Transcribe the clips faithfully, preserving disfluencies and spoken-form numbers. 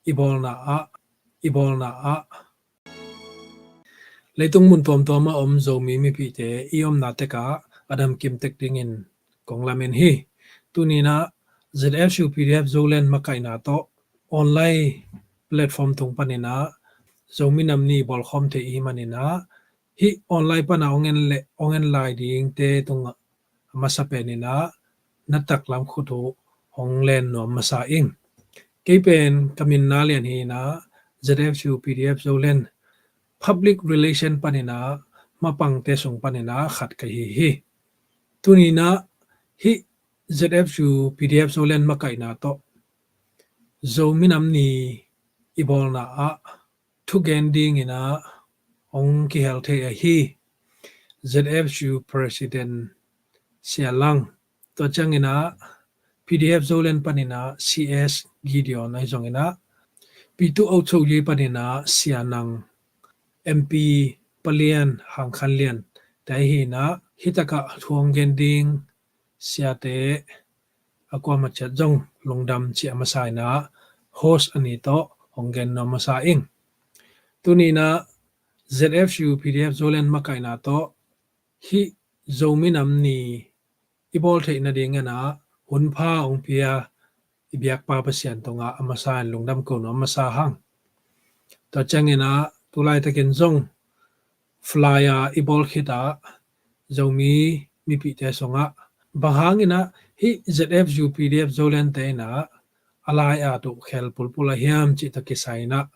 i bawlna ah, i bawlna ah leitung mun tuamtuam a om Zomi mipite i omna tekah a damkim tek dingin kong lamen hi. Tuninah Z F U P D F Zoland makaihna tawh online platform tung paninah Zomi Nam Ni bawlkhawm thei i hih maninah hih online pana hong en le hong en lai dingte tungah a masa peninah na taklam khut uh hong len nuam masa ing. Kei pen ka min Na Lian hinah Z F U P D F Zoland public relation paninah mapangte sung paninah khat ka hi hi. Tuninah hih Z F U P D F Zoland makaihna tawh Zomi Nam Ni i bawlna ah thugen dinginah hong kihel thei ahi Z F U President Sia Lang, tua cianginah P D F Zoland paninah C S Gideon ahi zonginah Pitu Auchokyi paninah Sia Nang, M P Palian Hang Khan Lian te ahi hinah hitakah thu hong gen ding siate a kuamah ciat zong lungdam cih a masa inah host a ni tawh hong gen nuam masa ing. Tuninah Z F U P D F Zoland makaihna tawh hih Zomi Nam Ni i bawl theih nadinginah hunpha hong pia i biakpa Pasian tungah a masa in lungdam ko nuam masa hang. Tua cianginah tulaitakin zong flyer i bawl khitah Zomi mipihte sungah bang hanginah hih Z F U P D F Zolandte inah a lai-at uh khel pulpul a hiam cih tawh kisai inah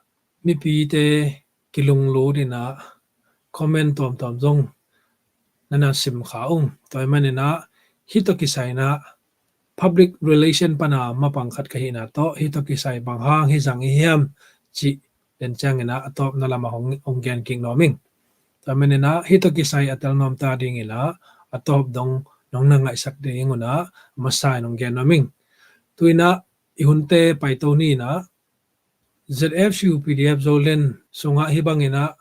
mipite kilunglut inah comment tuamtuam zong na na sim kha ung. Tua ahih maninah hih tawh kisai inah public relation pana mapang khat ka hihna tawh hih tawh kisai bang hang hi zang i hiam cih den cianginah a tawpna lamah hong, hong gen kik nuam ing. Tua maninah hih tawh kisai a tel nuamta dinginah a tawp dong nong na ngaihsak dingunah masa in hong gen nuam ing. Tuinah i hunte paito ninah Z F U P D F Zoland sungah hih banginah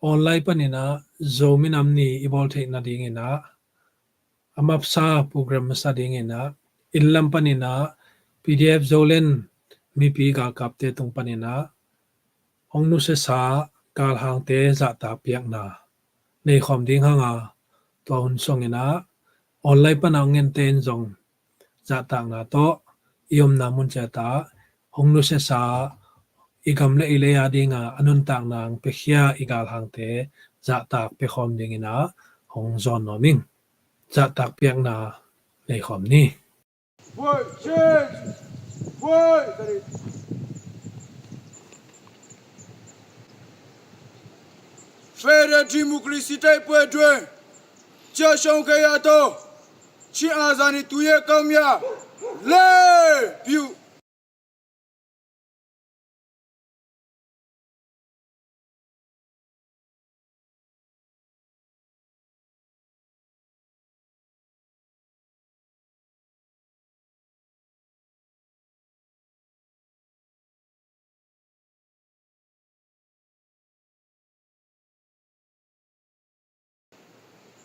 online paninah Zomi Nam Ni i bawl theih nadinginah a masa program masa dinginah innlam paninah P D F Zoland mipi galkapte tung paninah hong nusiasa galhangte zahtak piakna neikhawm ding hanga tua hun sunginah online pana hong ente in zong zahtakna tawh i omna mun ciatah hong nusiasa i gam le i lei a dinga a nuntakna hong piakhia i galhangte zahtak piakhawm dinginah hong zawn nuam ing. Zahtak piakna neikhawm ni. Federal Democracy tei pue due cia shong kei a to. Chin azadi tuye kamya le piu.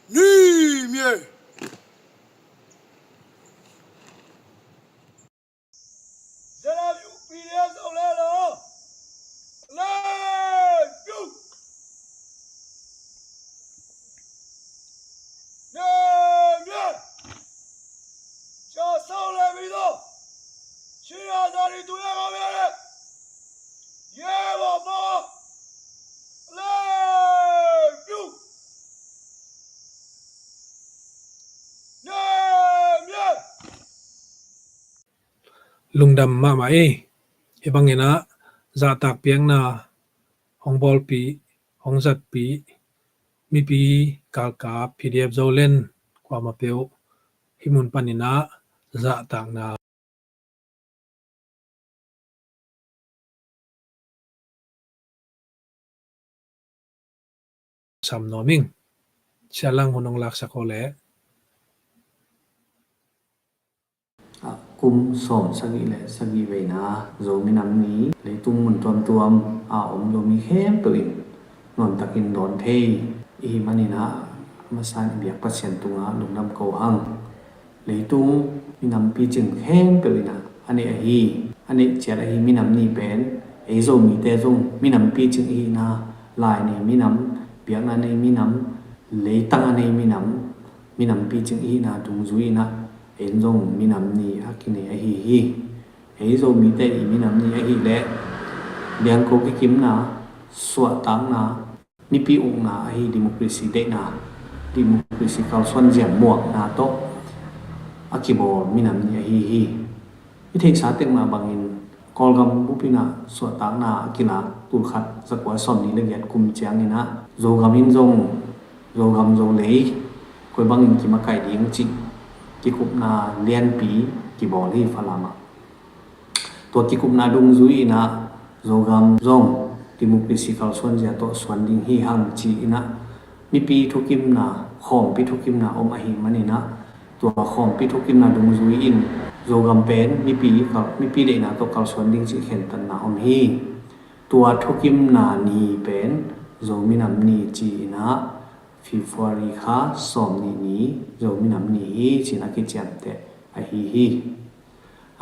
Ni mye. Zena U P D F Zoland lo. Lei piu. Lei mye. Cha sau le mi do. China zari tu ya ga mye le. Ye bo bo. Lei piu. Lei mye. Lungdam mahmah ei. Hih banginah zahtak piakna hong bawlpih, hong zatpih mipi galkap P D F Zoland kuamah peuh hih mun paninah zahtakna sam nuam ing. Sia Lang hun hong laksak aw leh. Kum sawm sagih le sagih veina Zomi Nam Ni leitung mun tuamtuam a om Zomi khempeuh in nuamtakin dawn thei i hih maninah a masa in i biak Pasian tungah lungdam ko hang. Leitung minam picing khempeuh inah a neih ahi, a neih ciat ahi minam ni pen Ei Zomite zong minam picing ihina, lai nei minam, biakna nei minam, leitang a nei minam, minam picing ihina dungzui inah ei zong minam ni a kinei ahi hi. Ei Zomite i minam ni ahileh liangko kikimna, suahtakna, mipi ukna ahi democracy deihna, democracy kalsuan zia muakna tawh a kibawl minam ni ahi hi. I theihsa tek mah bangin Kawlgam bup inah suahtakna a kilak tulkhat zakua sawmnih le giat kum ciang inah Zogam in zong Zogam Zolei koi bangin kimakaih ding cih kikupna lianpi kibawl hi Falam ah. Tua kikupna dungzui inah Zogam zong democracy kalsuan zia tawh suan ding hi hang ci inah mipi thukimna, khawmpi thukimna om ahih maninah tua khawmpi thukimna dungzui in Zogam pen mipi kal-, mipi deihna tawh kalsuan ding cih khentatna om hi. Tua thukimna ni pen Zomi Nam Ni ci inah February kha sawmnih ni Zomi Nam Ni hi ci-in a kiciamteh ahi hi.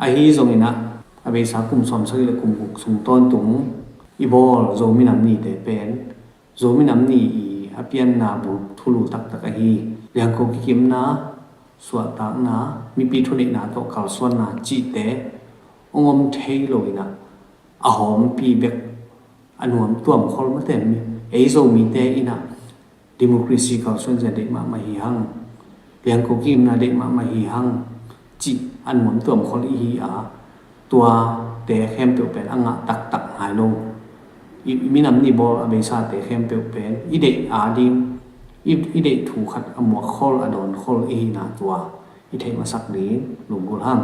Ahi zongin ah a beisa kum sawmsagih le kum guk sung tawntung i bawl Zomi Nam Nite pen Zomi Nam Ni i a pianna bul thulu taktak ahi liangko kikimna, suahtakna, mipi thuneihna tawh kalsuanna cihte hong om thei lo inah a hawmpi bek a nuam tuam khol mate mi ei Zomite inah democracy kalsuan zia deih mahmah hi hang, liangko kikimna deih mahmah hi hang cih a nuam tuam khol ihi a, tuate khempeuh pen a ngah taktak ngai lo. I, i minam ni bawl a beisate khempeuh pen i deih a ding, i, i deih thu khat a muak khol a dawn khol ihina tua i theih masak ding lunggulh hang.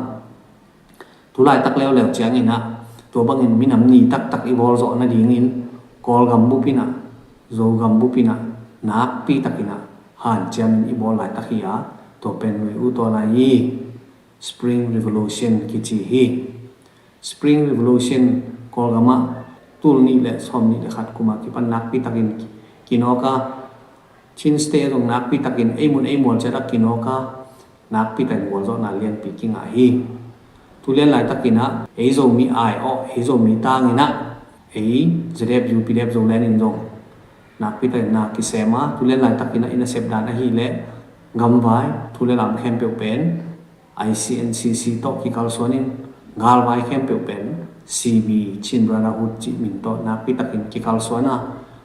Tulaitak leuleu cianginah tua bangin minam ni taktak i bawl zawh nadingin Kawlgam bupinah, Zogam bupinah nakpi takinah hanciamin i bawl laitak hi a, tua pen lui u tawn lai hi. Spring Revolution kici hi. Spring Revolution Kawlgamah tul nih le sawmnih le khat kumah kipan nakpi takin kinawk a, Chin State zong nakpi takin ei mun ei mual ciat a kinawk a, nakpi takin gualzawhna lianpi kingah hi. Tulian laitakinah ei Zomi ai awh, ei Zomi tanginah ei Z D F, U P D F, Zoland in zong nakpi takin na kisem a, tulian laitakinah i nasep dan ahileh gamvai, thu le lam khempeuh pen I C N C C tawh kikalsuanin galvai khempeuh pen C B, Chin Brotherhood cih min tawh nakpi takin kikalsuan a,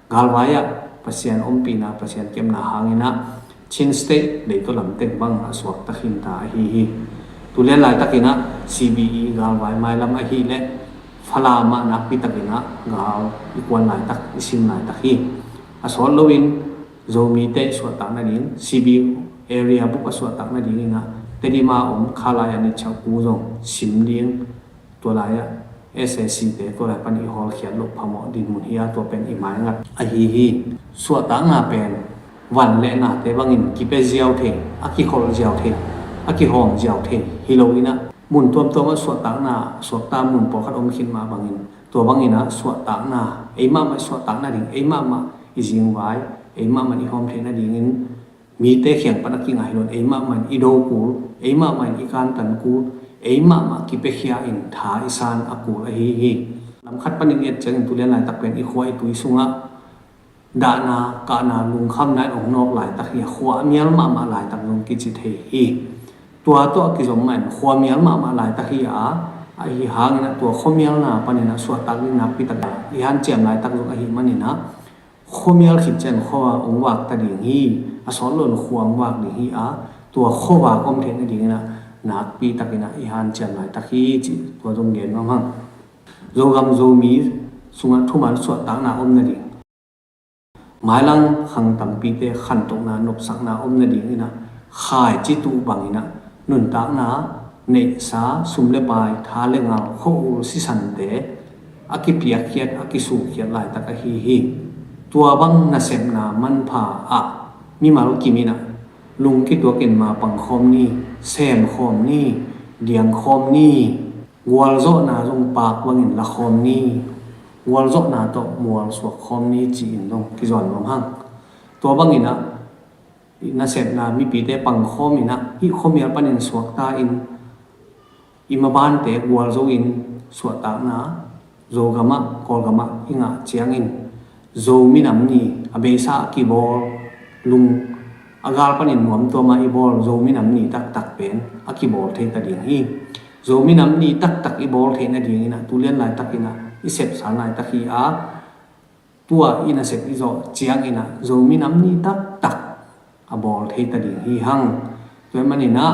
galvai ah Pasian ompihna, Pasian kepna hanginah Chin State leitaw lamteng bang a suakta khinta ahi hi. Tulian laitakinah C B i galvai mailam ahileh Falam ah nakpi takinah gal i kuan laitak, i sim laitak hi. A sawt loin Zomite i suahtak nading, C B area bup a suahtak nadinginah Tedim a om Khalai a ni chauh ku zong sim ding, tua lai-ah S A C te tua lai pan i hawlkhiat loh phamawh dinmun hi a, tua pen i maingat ahi hi. Suahtakna pen van le nate bangin kipia ziau thei, a kikholh ziau thei, a kihawm ziau thei hi loinah mun tuamtuam a suahtakna suakta mun pawlkhat om khin mah bangin, tua banginah suahtakna, ei mahmah i suahtak nading, ei mahmah i zingvai, ei mahmah i hawm theih nadingin mite kiang pan a kingah hi loin ei mahmah in i do kul, ei mahmah in i kantan kul, ei mahmah kipiakhia in tha i san a kul ahi hi. Lamkhat panin i et ciangin tulian laitak pen i khua i tui sungah dahna, kahna, lungkhamna in hong nawk laitak hi a, khua a mial mahmah laitak zong kici thei hi. Tua tawh a kizom mah in khua mial mahmah laitak hi a, ahi hanginah tua khuamialna paninah suahtak ding nakpi tak i hanciam laitak zong ahi maninah khuamial khit ciang khua hong vak ta ding hi, a sawt loin khua hong vak ding hi a, tua khua vak om theih nadinginah nakpi takinah i hanciam laitak hi cih tua zong gen nuam hang. Zogam Zomi sungah thuman suahtakna om nading, mailam khang tampite khantokna nopsakna om nadinginah khaici tuh banginah nuntakna, neihsa, sum le pai, tha le ngal, khua-ul sisante a kipiakkhiat, a kisukkhiat laitak ahi hi. Tua bang nasepna manpha ah mimal kiminah lung kituakin mapang khawm ni, sem khawm ni, diang khawm ni, gualzawhna zong paak bangin la khawm ni, gualzawhna tawh mual suak khawm ni ci-in zong kizawn nuam hang. Tua banginah nasepna mipite pang khawminah hih khuamial panin suakta in i mabante gualzo in suahtakna Zogam ah, Kawlgam ah i ngah ciangin Zo minam ni a beisa a kibawl, lung a gal panin nuamtuam ah i bawl Zo minam ni taktak pen a kibawl thei ta ding hi. Zo minam ni taktak i bawl theih nadingin ah tu lian laitakin ah i sepsal nai tak hi a, tua i nasep i zawh ciangin ah Zo minam ni taktak a bawl thei ta ding hi hang. Tua ahih manin ah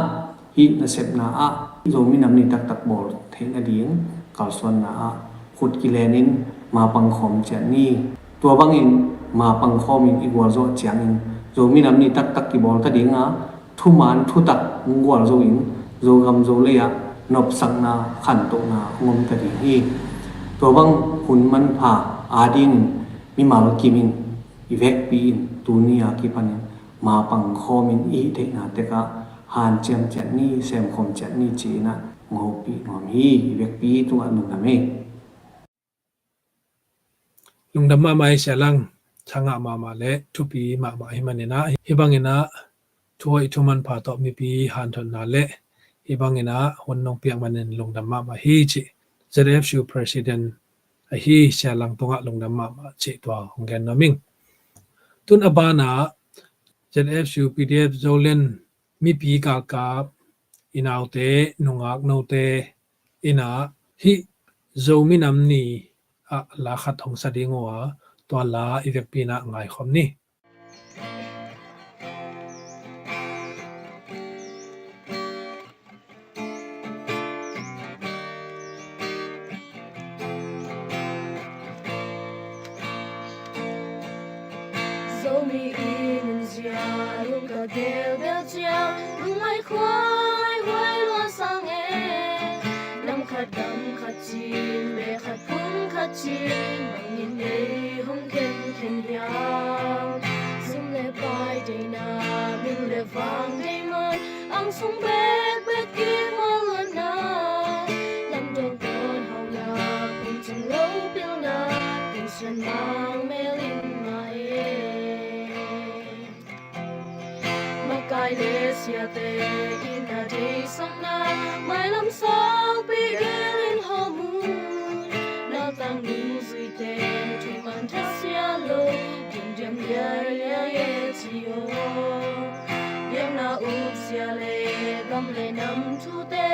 hih nasepna ah Zo minam ni taktak bawl theih nading kalsuanna ah khut kilenin mapang khawm ciat ni. Tua bangin mapang khawmin i gualzawh ciangin Zo minam ni taktak kibawl ta ding a, thuman thutak hong gualzo in Zogam Zolei ah nopsakna, khantohna hong om ta ding hi. Tua bang hun manpha adingin mimal kimin i vekpi in tuni a kipanin mapang khawmin i hih theihna tekah hanciam ciat ni, semkhawm ciat ni ci-in ah hong hopih nuam hi. I vekpi tungah lungdam hi. Lungdam mahmah hi Sia Lang, thangah mahmah le thupi mahmah hi manin ah, hih bangin ah thu hoih thu manpha tawh mipi hanthotna le hih bangin ah hun nong piak manin lungdam mahmah hi cih Z F U President ahi Sia Lang tungah lungdam mahmah cih tua hong gen nuam ing. Tun a banah Z F U P D F Zoland mipi galkap i naute, nungak note in ah hih Zo minam ni ah la khat hong sa ding uh a, tua la i vekpi in ah ngaikhawm ni. Zomi in nunzia lungka gelgel ciang, lungmai khuaihuai lua sang e. Nam khat dam khat cin, beh khat phung khat cin, bangin ei hong khenkhen hiam? Zum le pai deihna, min le vang deih man, ang sung bekbek kiphual luatna, lamdang tawn hauhna, phungcing lo pilna, Pasian Mang mel in ngah e. Makai le siate in a deihsakna, mailam saupi gel in hawm un, nautang nungzuite thuman thasia lo, diamdiam liailiai e ci aw. Biakna upzia le gam le nam thute,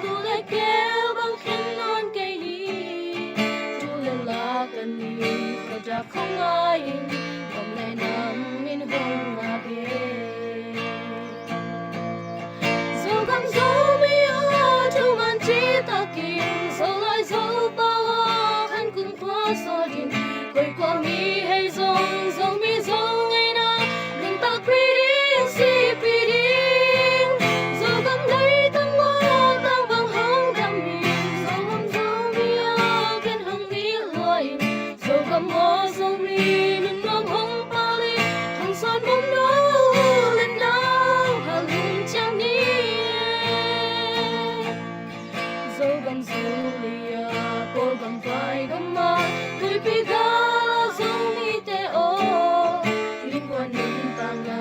tu le keu bang khen nawn kei ni. Tu le la kan ni, khuadak khong ngai in, gam le nam min hong ngak e. Zogam Zomi aw, thuman citakin, Zolai Zopau aw, khan kumkhua sawt in, koi kua mi hei zong, Zomi Zo ngeina nuntakpih ding, sihpih ding. Zogam leitang aw, tang bang hong dam in, Zogam Zomi aw, ken hong nilh lua in, Zogam aw Zomi, nunnuam hong pal in, thangsuan bawm no, len dang halum ciang ni. Zogam Zolei a, Kawlgam vaigam a, tuipi gal a Zomite aw, innkuan nuntakna,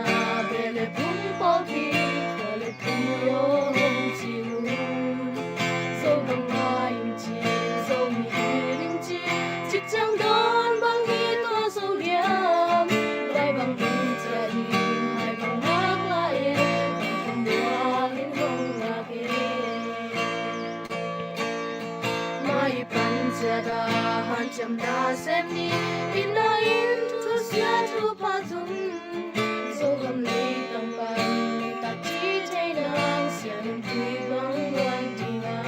beh le phung pawlpi, khua le tui aw hong ci un. Zogam mah in ci, Zomi in ci, cik ciang dawn bang hi tua zo diam? Lai bang ding ciah in, lai bang ngak lai e, bang kum bual in hong ngak e. Mai pan ciat a hanciamna sem ni, inn a inn thusia thupha zong, Zogam leitang pan tak ci thei nang, sianin tui bang luan ding a.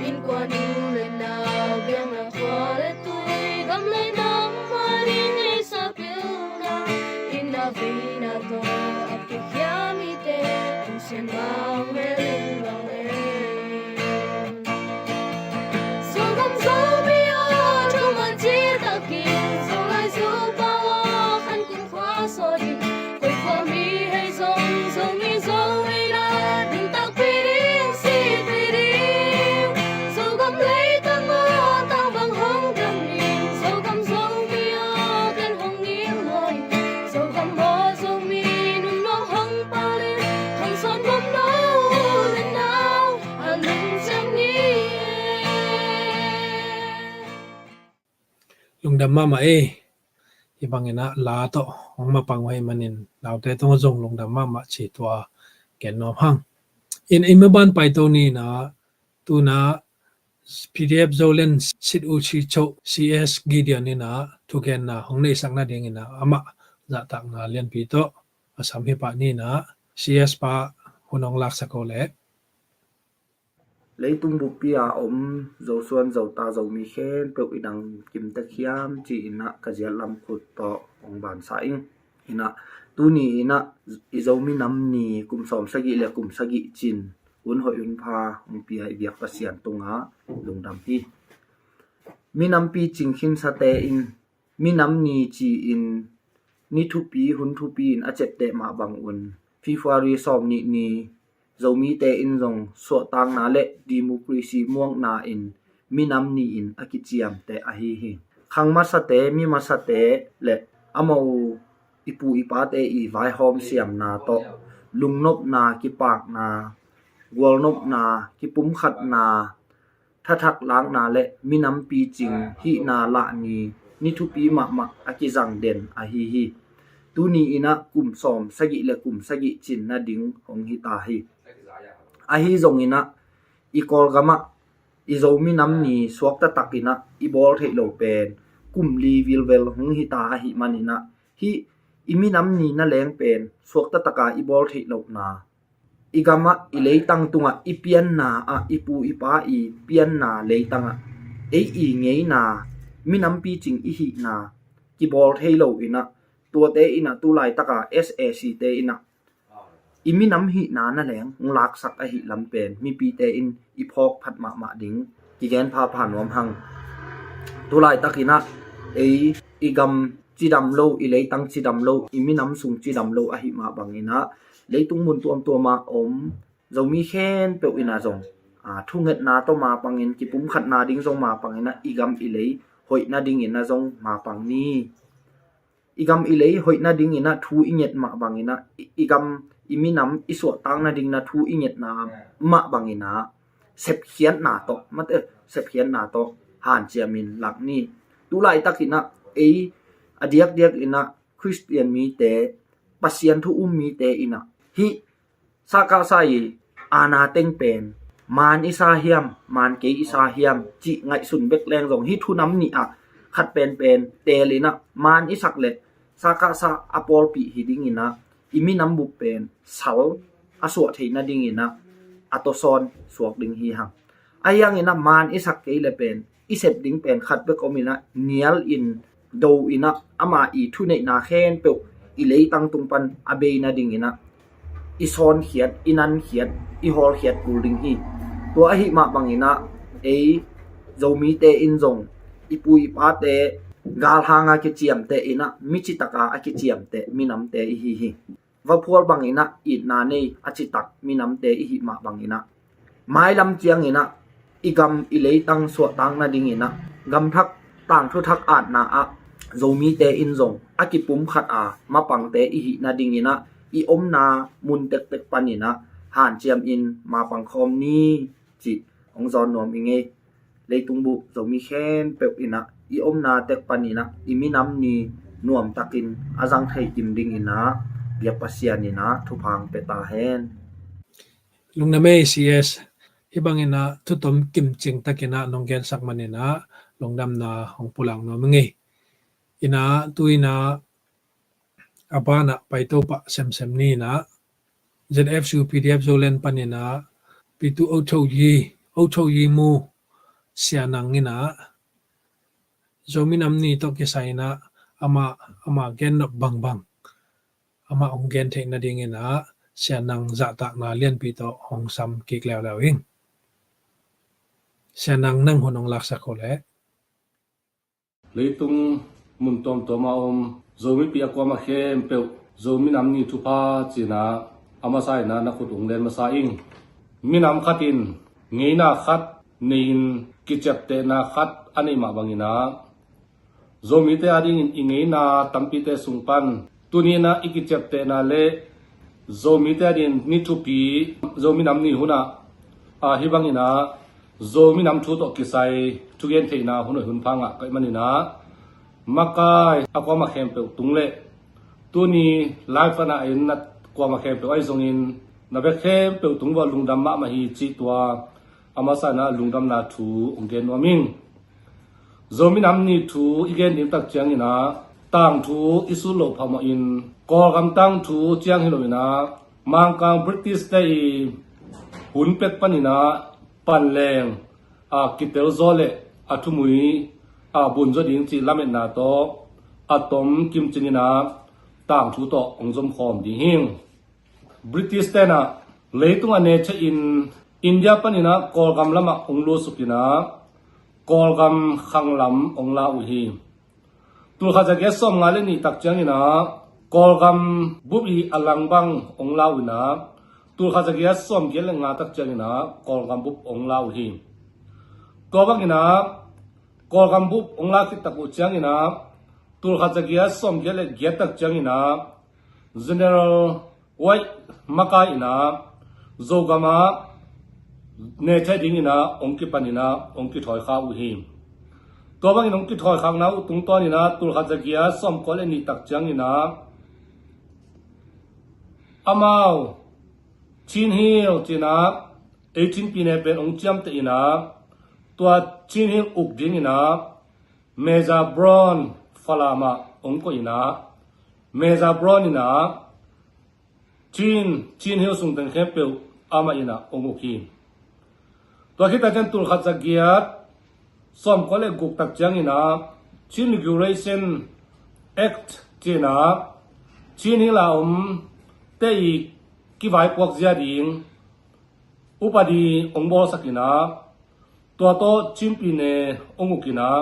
Innkuan u le nau, biakna khua le tui, gam le nam a ding ei sa pilna, inn a veina tawh a kikhia mite, Pasian Mang mel in ngah e. Zogam Zomi aw, thuman citakin, Zolai Zopau aw, khan kumkhua Lungdam mahmah ei. Hih bangin ah la tawh hong mapang uh ahih manin naute tungah zong lungdam mahmah ci tua gen nuam hang. In i maban paito ni in ah, tu in ah P D F Zoland Sit U Chi Cho C S Gideon in ah thugenna hong neihsak nadingin ah amah zahtakna lianpi tawh a sam hi pah ni in ah, C S pa, hun hong laksak o leh. Leitung buppi a om Zosuan Zota Zomi khempeuh i dang kimtek hiam ci-in ah ka ziat lam khut tawh hong bansa ing. In ah tuni in ah i Zomi Nam Ni kum sawm sagih le kum sagih cin hun hoih hun pha hong pia i biak Pasian tungah lungdam hi. Minam picing khinsate in Minam Ni ci-in ni thupi hun thupi in a ciapteh mah bangun February sawm nih ni Zomite in zong suahtakna le democracy muakna in Minam Ni in a kiciamteh ahi hi. Khang masate, mi masate le amau i pu i pate i vaihawm siamna tawh lungnopna, kipakna, gualnopna, kipumkhatna, thathak lakna le minam picing hihna lah ni, ni thupi mahmah a kizang den ahi hi. Tuni in ah kum sawm sagih le kum sagih cin nading hong hi ta hi. Ahi zongin ah i Kawlgam ah i Zomi Nam Ni suakta takin ah i bawl theih lo pen kum li vilvel hong hi ta ahih manin ah hih i Minam Ni na leng pen suakta taka i bawl theih lohna, i gam ah i leitang tungah i pianna ah, i pu i pa i pianna leitang ah ei i ngeina, minam picing i hihna kibawl thei lo in ah, tuate in ah tu laitaka S A C te in ah i minam hihna na leng hong laksak ahih lam pen mipite in i phawk phat mahmah ding kigen phapha nuam hang. Tu laitakin ah ei i gam cidam lo, i leitang cidam lo, i minam sung cidam lo ahih mah bangin ah leitung mun tuamtuam ah om Zomi khempeuh in ah zong thungetna tawh mapangin, kipumkhatna ding zong mapangin ah i gam i lei hoih nadingin ah zong mapang ni. I gam i lei hoih nadingin ah thu i nget mah bangin ah i, i gam i minam i suahtak nadingin ah thu i ngetna mah bangin ah sepkhiatna tawh, mate, sepkhiatna tawh hanciamin lak ni. Tu laitakin ah ei a diakdiakin ah Khristian mite, Pasian thu um mite in ah hih sakasa i aana teng pen maan i sa hiam, maan kei i sa hiam cih ngaihsun bek leng zong hih thu nam nih ah khat penpen teel in ah maan i sak le sakasa a pawlpih hi dingin ah i minam bup pen sal a suah theih nadingin ah a tawsawn suak ding hi hang. Ahi hangin ah maan i sak kei le pen i sep ding pen khat bek om in ah nial in do in ah ama i thuneihna khempeuh i leitang tung pan a bei nadingin ah i sawnkhiat, i nankhiat, i hawlkhiat kul ding hi. Tua ahih mah bangin ah ei Zomite in zong i pu i pate galhanga kiciamteh in ah mi citaka a kiciamteh minamte i hi hi. Vaphual bangin ah itna nei a citak minamte i hih mah bangin ah mailam ciangin ah i gam i leitang suahtak nadingin ah gamthak tangthuthak atna ah Zomite in zong a kipumkhat a mapangte i hih nadingin ah i omna mun tektek panin ah hanciamin mapang khawm ni cih hong zawn nuam i ngei. Leitung bup Zomi khempeuh in ah i omna tek panin ah i minam ni nuamtakin a zang thei kim dingin ah biak Pasian in ah thupha hong pia ta hen. Lungdam ei C S, hih bangin ah thutom kimcing takin ah nong gensak manin ah lungdamna hong pulak nuam i ngei. In ah tu in ah a banah paito pah semsem ni in ah Z F U P D F Zoland panin ah Pi Tu Aung Kyaw Hni, Aung Kyaw Hni Mu Sia Nang in ah Zomi Nam Ni tawh kisai in ah amah, amah gen nop bangbang, amah hong gen theih nadingin ah Sia Nang zahtakna lianpi tawh hong sam kik leuleu ing. Sia Nang, nang hun hong laksak o leh. Leitung mun tuamtuam a om Zomipi a kuamah khempeuh Zomi Nam Ni thupha ci-in ah a masa in ah na khut ung len masa ing. Minam khat in ngeina khat nei-in kiciaptehna khat a neih mah bangin ah Zomite adingin i ngeina tampite sung pan tuni in ah i kiciaptehna le Zomite adingin ni thupi Zomi Nam Ni hun ah, ah, hih bangin ah Zomi nam thu tawh kisai thugen theihna hun hoih hun pha ngah ka hih manin ah makai a kuamah khempeuh tung le tuni live a na en na kuamah khempeuh ahi zongin na bek khempeuh tung vua lungdam mahmah hi cih tua a masa in ah lungdamna thu hong gen nuam ing. Zomi nam ni thu i gen ding tak ciangin ah tangthu i sut loh phamawh in Kawlgam tangthu ciang hi lo in ah Mangkang British te i hun pek panin ah panleng a kitel zaw le a thumui a bun zaw ding cih lametna tawh a tom kimcing in ah tangthu tawh hong zom khawm ding hi. British ten ah leitung a ne thei in India panin ah Kawlgam lamah hong luasuk in ah Kawlgam khanglam hong la uh hi. Tulkhat zagiat sawmnga le nih tak ciangin ah Kawlgam bup i a lang bang hong la uh in ah tulkhat zagiat sawmgiat le nga tak ciangin ah Kawlgam bup hong la uh hi. Tua bangin ah Kawlgam bup hong la khit tak uh ciangin ah tulkhat zagiat sawmgiat le giat tak ciangin ah General White makai in ah Zogam ah ne thei dingin ah hong kipan in ah hong kithawi kha uh hi. Tua bangin hong kithawi khakna uh tungtawn in ah tulkhat zagiat sawmkua le nih tak ciangin ah amau Chin Hill ci in ah ei Chin pi ne pen hong ciamteh in ah tua Chin Hill uk dingin ah Major Brown Falam ah hong koih in ah Major Brown in ah Chin, Chin Hill sung teng khempeuh amah in ah hong uk hi. Tua khit tak ciang tulkhat zagiat sawmkua le guk tak ciangin ah Chin Regulation Act ci in ah Chin Hill a om te i kivaipuak zia ding upadi hong bawlsak in ah tua tawh Chin pi ne hong uk in ah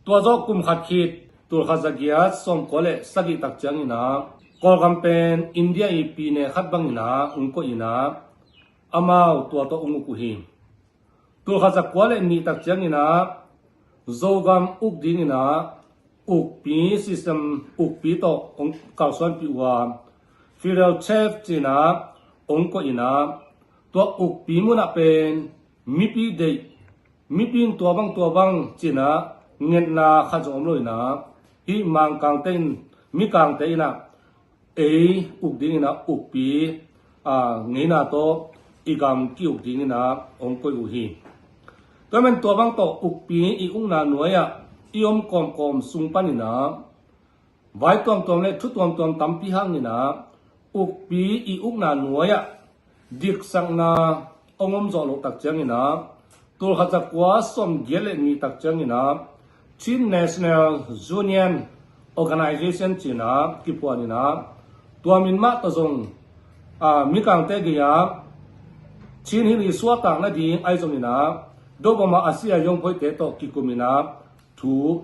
tua zawh kum khat khit tulkhat zagiat sawmkua le sagih tak ciangin ah Kawlgam pen India i pi ne khat bangin ah hong koih in ah amau tua tawh hong uk uh hi. Tulkhat zakua le nih tak ciangin ah Zogam uk dingin ah ukpi system ukpi tawh hong kalsuanpih uh a federal chief ci in ah hong koih in ah tua ukpi munah pen mipi deih, mipi in tua bang tua bang ci in ah ngetna khat zong om lo in ah hih Mangkangte in, Mikangte in ah ei uk dingin ah ukpi a ngeina tawh i gam ki-uk dingin ah hong koih uh hi. Tua man tua bang tawh ukpi i ukna nuai-ah i om kawmkawm sung panin ah vai tuamtuam le thu tuamtuam tampi hangin ah ukpi i ukna nuai-ah diksakna hong om zawh loh tak ciangin ah tulkhat zakua sawmgiat le nih tak ciangin ah Chin National Union Organization ci in ah kiphuan in ah tua min mah tawh zong a Mikangte gei-ah Chin Hill i suahtak nading ahi zongin ah dobama a sia yongphoite tawh kikum in ah thu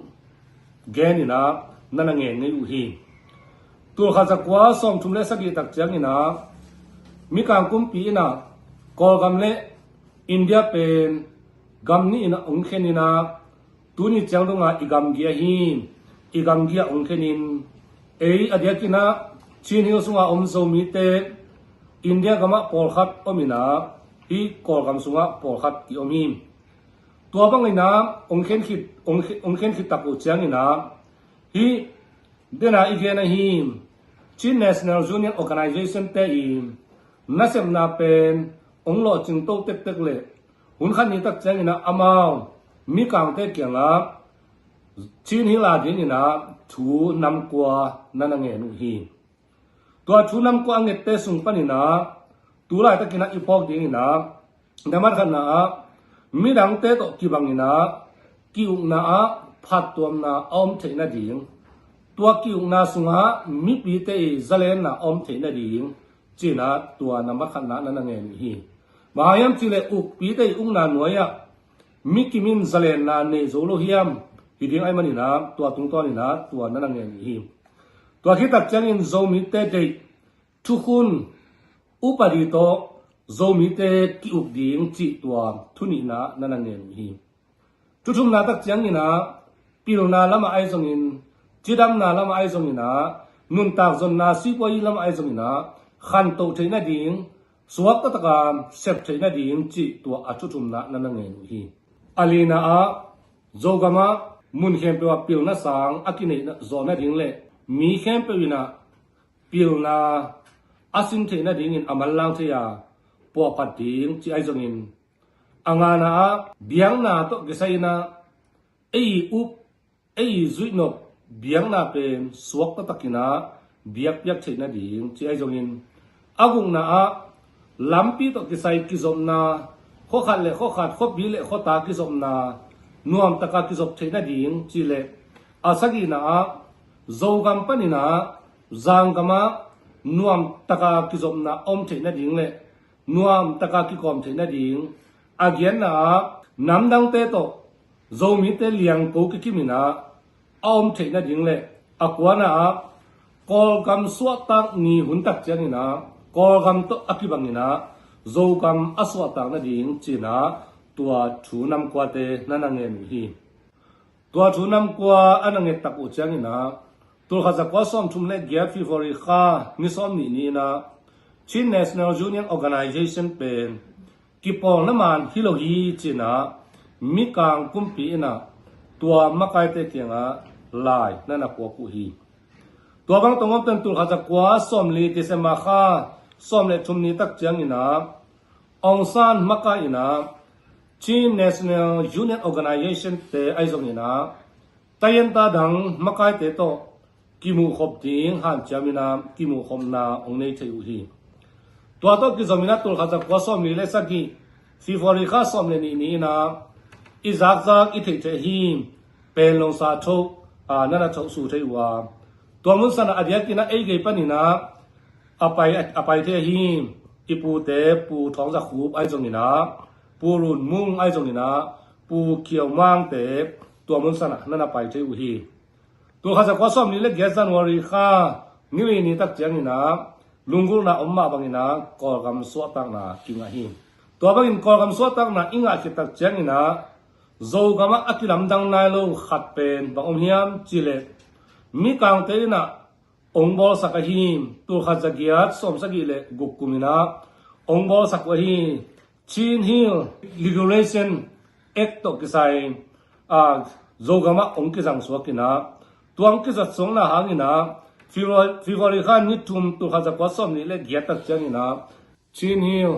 gen in ah na na ngen ngei uh hi. Tulkhat zakua sawmthum le sagih tak ciangin ah Mikang kumpi in ah Kawlgam le India pen gam nih in ah hong khen in ah tuni ciang dong ah i gamgi ahi, i gamgi ah hong khen in ei a diakin ah Chin Hill sungah om Zomite India gamah pawlkhat om in ah hih Kawlgam sungah pawlkhat ki om hi. Tua bangin ah hong khen khit, hong khen, hong khen khit tak uh ciangin ah hih dena i gen ahi Chin National Union Organization te i nasepna pen hong lawhcing to tektek le hun khat ni tak ciangin ah amau Mikangte kiangah Chin Hill a dingin ah thu nam kua na na ngen uh hi. Tua thu nam kua a ngette sung panin ah tu laitakin ah i phawk dingin ah nambat khatna ah midangte tawh kibangin ah ki-ukna ah phattuamna a om theih nading, tua ki-ukna sungah mipite i zalenna a om theih nading ci in ah tua nambat khatna na na ngen uh hi. Bang hang hiam cih leh ukpite i ukna nuai-ah mi kim in zalenna nei zo lo hiam? Hi ding ahih manin ah tua tungtawnin ah tua na na ngen uh hi. Tua khit tak ciangin Zomite deih, thukhun, upadi tawh Zomite ki-uk ding cih tua thu nihna na na ngen uh hi. Thu thumna tak ciangin ah pilna lamah ahi zongin, cidamna lamah ahi zongin ah, nuntak zonna sipuayi lamah ahi zongin ah khantoh theih nading, suak taktak a sep theih nading cih tua a thu thumna na na ngen uh hi. A lina ah Zogam ah mun khempeuh ah pilna sang a kineih zawh nading le mi khempeuh in ah pilna a sin theih nadingin a manlang thei a, puahphat ding ci ahi zongin, a ngana ah biakna tawh kisai in ah ei up, ei zuihnop biakna pen suak taktakin ah biakpiak theih nading ci ahi zongin, a gukna ah lampi tawh kisai kizopna, khuakhat le khuakhat, khuapi le khuata kizopna nuamtaka kizop theih nading ci le, a sagihna ah Zogam panin ah Zanggam ah nuamtaka kizopna a om theih nading le nuamtaka kikawm theih nading, a giatna ah namdangte tawh Zomite liangko kikim in ah a om theih nading le a kuana ah Kawlgam suahtak ni hun tak ciangin ah Kawlgam tawh a kibangin ah Zogam a suahtak nading ci-in ah tua thu namkuate na na ngen uh hi. Tua thu namkua a na ngettak uh ciangin ah tulkhat zakua sawmthum le giat February kha ni sawm nih ni-in ah Chin National Union Organization pen kipawlna man hi lo hi ci-in ah mikang kumpi in ah tua makaite kiangah lai na na puak uh hi. Tua bang tawh ngawmten tulkhat zakua sawmli December kha sawm le thum ni tak ciangin ah Aung San makai in ah Chin National Union Organization te ahi zongin ah tayenta dang makaite tawh kimuhkhop ding hanciam in ah kimuhkhopna hong nei thei uh hi. Tua tawh kizom in ah tulkhat zakua sawmli le sagih February kha sawm le nih ni-in ah i zakzak i theihtheih hi. Panglong sa tho a na na thosu thei uh a, tua munsan ah a diakin ah ei gei panin ah a pai, a pai thei ahi. I pute Pu Thawng Za Khup ahi zongin ah, Pu Lun Mung ahi zongin ah, Pu Khiau Mang te tua munsan ah na na pai thei uh hi. Tulkhat zakua sawmli le giat January kha ni li ni tak ciangin ah lunggulhna om mah bangin ah Kawlgam suahtakna kingah hi. Tua bangin Kawlgam suahtakna i ngah khit tak ciangin ah Zogam ah a kilamdang nai lo khat pen bang om hiam ci le, mikangte in ah hong bawlsak ahi, tulkhat zagiat sawmsagih le guk kum in ah hong bawlsak uh ahi Chin Hill Regulation Act tawh kisai, a, Zogam ah hong kizang suak in ah, tua hong kizat suakna hangin ah February, February kha ni thum tulkhat zakua sawmli le giat tak ciangin ah Chin Hill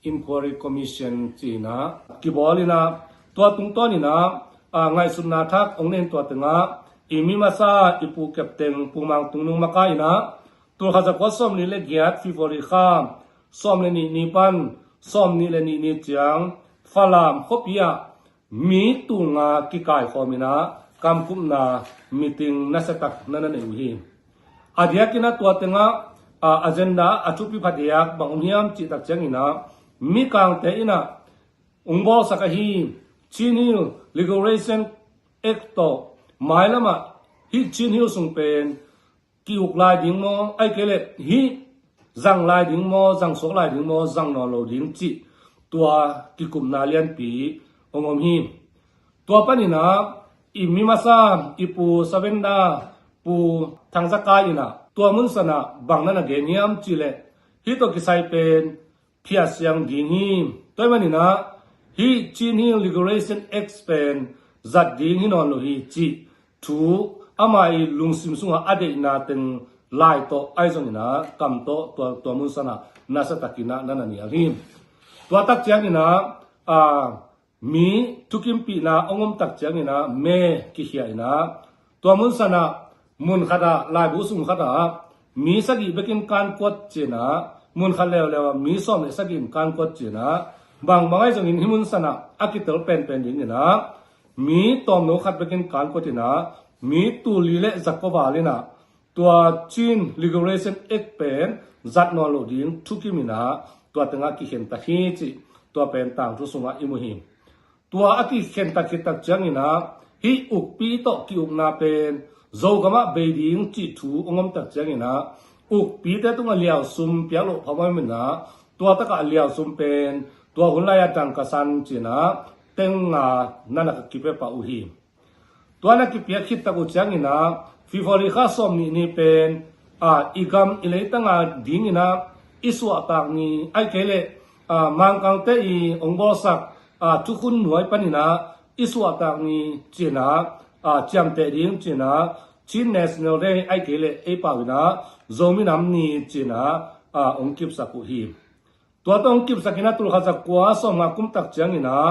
Inquiry Commission ci-in ah kibawl in ah, tua tungtawn in ah, a, ngaihsutna thak hong nei in tua teng ah i mi masa i Pu Captain Pu Mang Tung Nung makai in ah tulkhat zakua sawmli le giat February kha sawm le nih ni pan sawmnih le nih ni ciang Falam khuapi ah mi tulnga kikaikhawm in ah kamkupna meeting nasiatak na na nei uh hi. A diakin ah tua teng ah, a, agenda a thupi phadiak bang om hiam cih tak ciangin ah mikangte in ah hong bawlsak ahi Chin Hill Regulation Act tawh mailam ah hih Chin Hill sung pen ki-uk lai ding maw, ahih kei leh hih zang lai ding maw, zang suak lai ding maw, zang nawn lo ding cih tua kikupna lianpi hong om hi. Tua panin ah i mi masa i Pu Savenda, Pu Thang Za Kai in ah tua munsan ah bang na na gen hiam cih leh, hih tawh kisai pen phiat siang ding hi. Tua ahih manin ah hih Chin Hill Regulation Act pen zat ding hi nawn lo hi cih thu ama i lungsim sungah a deihna teng lai tawh ahi zongin ah kam tawh tua, tua munsan ah nasiatakin ah na na nial hi. Tua tak ciangin ah, a, mi thukimpihna hong om tak ciangin ah me kikhia in ah tua munsan ah mun khat ah laibu sung khat ah mi sagih bekin kankuat ci-in ah, mun khat leuleu ah mi sawm le sagih in kankuat ci-in ah, bangbang ahi zongin hih munsan ah a kitel penpen dingin ah mi tawmno khat bekin kankuat in ah mi tul li le za kua val in ah tua Chin Regulation Act pen zat nawn lo ding thukim in ah tua teng ah kikhen ta hi cih tua pen tangthu sungah i mu hi. Tua a kikhen tak khit tak ciangin ah hih ukpi tawh ki-ukna pen Zogam ah bei ding cih thu hong om tak ciangin ah ukpite tungah liausum piak loh phamawh ahih manin ah tua tak ah liausum pen tua hun lai ah dangka san ci-in ah teng nga na na kipia pah uh hi. Tua na kipiak khit tak uh ciangin ah February kha sawm nih ni pen, a, i gam i leitang a dingin ah i suahtak ni, ahih kei leh, a, Mangkangte i hong bawlsak, a, thukhun nuai panin ah i suahtak ni ci-in ah a, ciamteh ding cinah Chin National Day, ahih kei leh ei pau inah Zomi Nam Ni cinah, a, hong kipsak uh hi. Tua tawh hong kipsak inah tulkhat zakua sawmnga kum tak cianginah,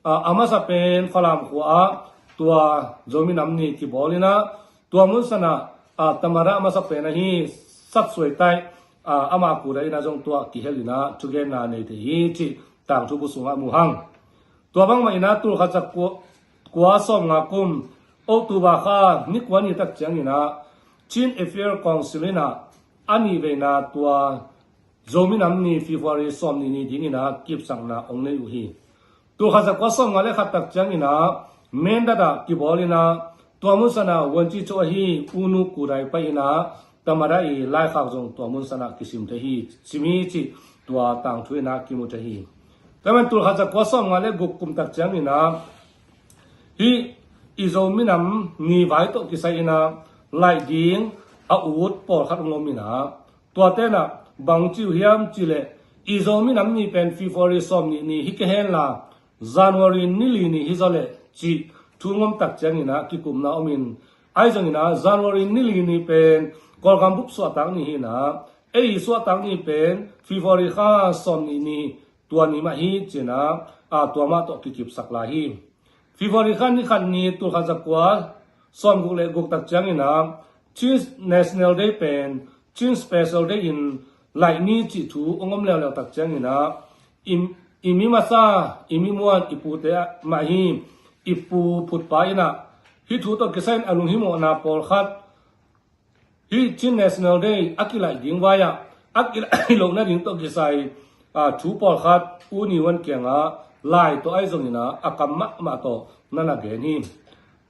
a, a masa pen Falam khua ah tua Zomi Nam Ni kibawl inah tua mun sanah, a, tamada a masa pen ahi Satsuaitaih, a, ama kuda inah zong tua kihel inah thugenna nei thei hi cih tangthu bu sungah mu hang. Tua bangmah inah tulkhat zakua, kua sawmnga kum October kha ni kua ni tak cianginah Chin Affairs Council inah a nih veina tua Zomi Nam Ni February sawmnih ni dinginah kipsakna hong nei uh hi. Tulkhat zakua sawmnga le khat tak cianginah Mindat ah kibawl inah tua mun sanah vuanci co ahi U Nu Kudai pai inah tamada i laikhak zong tua mun sanah kisim thei hi, sim hi cih tua tangthu inah kimu thei hi. Tua man tulkhat zakua sawmnga le guk kum tak cianginah hih i Zomi Nam Ni vai tawh kisai inah laih ding a ut pawlkhat hong om inah tua tenah bang ci uh hiam cih leh i Zomi Nam Ni pen February sawmnih ni hi kei henla January ni li ni hi zaw leh cih thu hong om tak cianginah kikupna om in, ahi zonginah January ni li ni pen Kawlgam bup suahtak ni hi inah ei i suahtak ni pen February kha sawmnih ni tua ni mah hi cinah, a, tua mah tawh kikipsak lai hi. February kha ni khat ni tulkhat zakua sawmguk le guk tak cianginah Chin National Day pen Chin Special Day in laih ni cih thu hong om leuleu tak cianginah i, i mi masa, i mi muan, i pute mah hi. I pu phutpa inah hih thu tawh kisai in a lunghimawhna pawlkhat hih Chin National Day a kilaih ding vai-ah a kilaih loh nading tawh kisai, a, thu pawlkhat U Ne Win kiangah lai tawh ahi zonginah a kam mahmah tawh na na gen hi.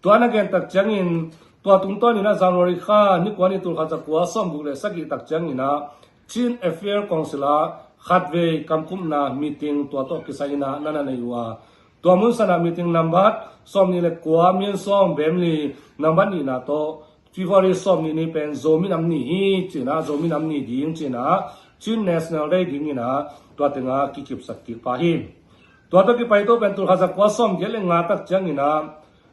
Tua na gen tak ciangin tua tungtawninah January kha ni kua ni tulkhat zakua sawmguk le sagih tak cianginah Chin Affairs Council ah khatvei kamkupna meeting tua tawh kisai inah na na nei uh a, tua mun sanah meeting nambat sawmnih le kua, Minsawng Bemli nambat nihna tawh February sawmnih ni pen Zomi Nam Ni hi cinah, Zomi Nam Ni ding cinah, Chin National Day dinginah tua tengah kikipsak kik pah hi. Tua tawh kipai tawh pen tulkhat zakua sawmgiat le nga tak cianginah,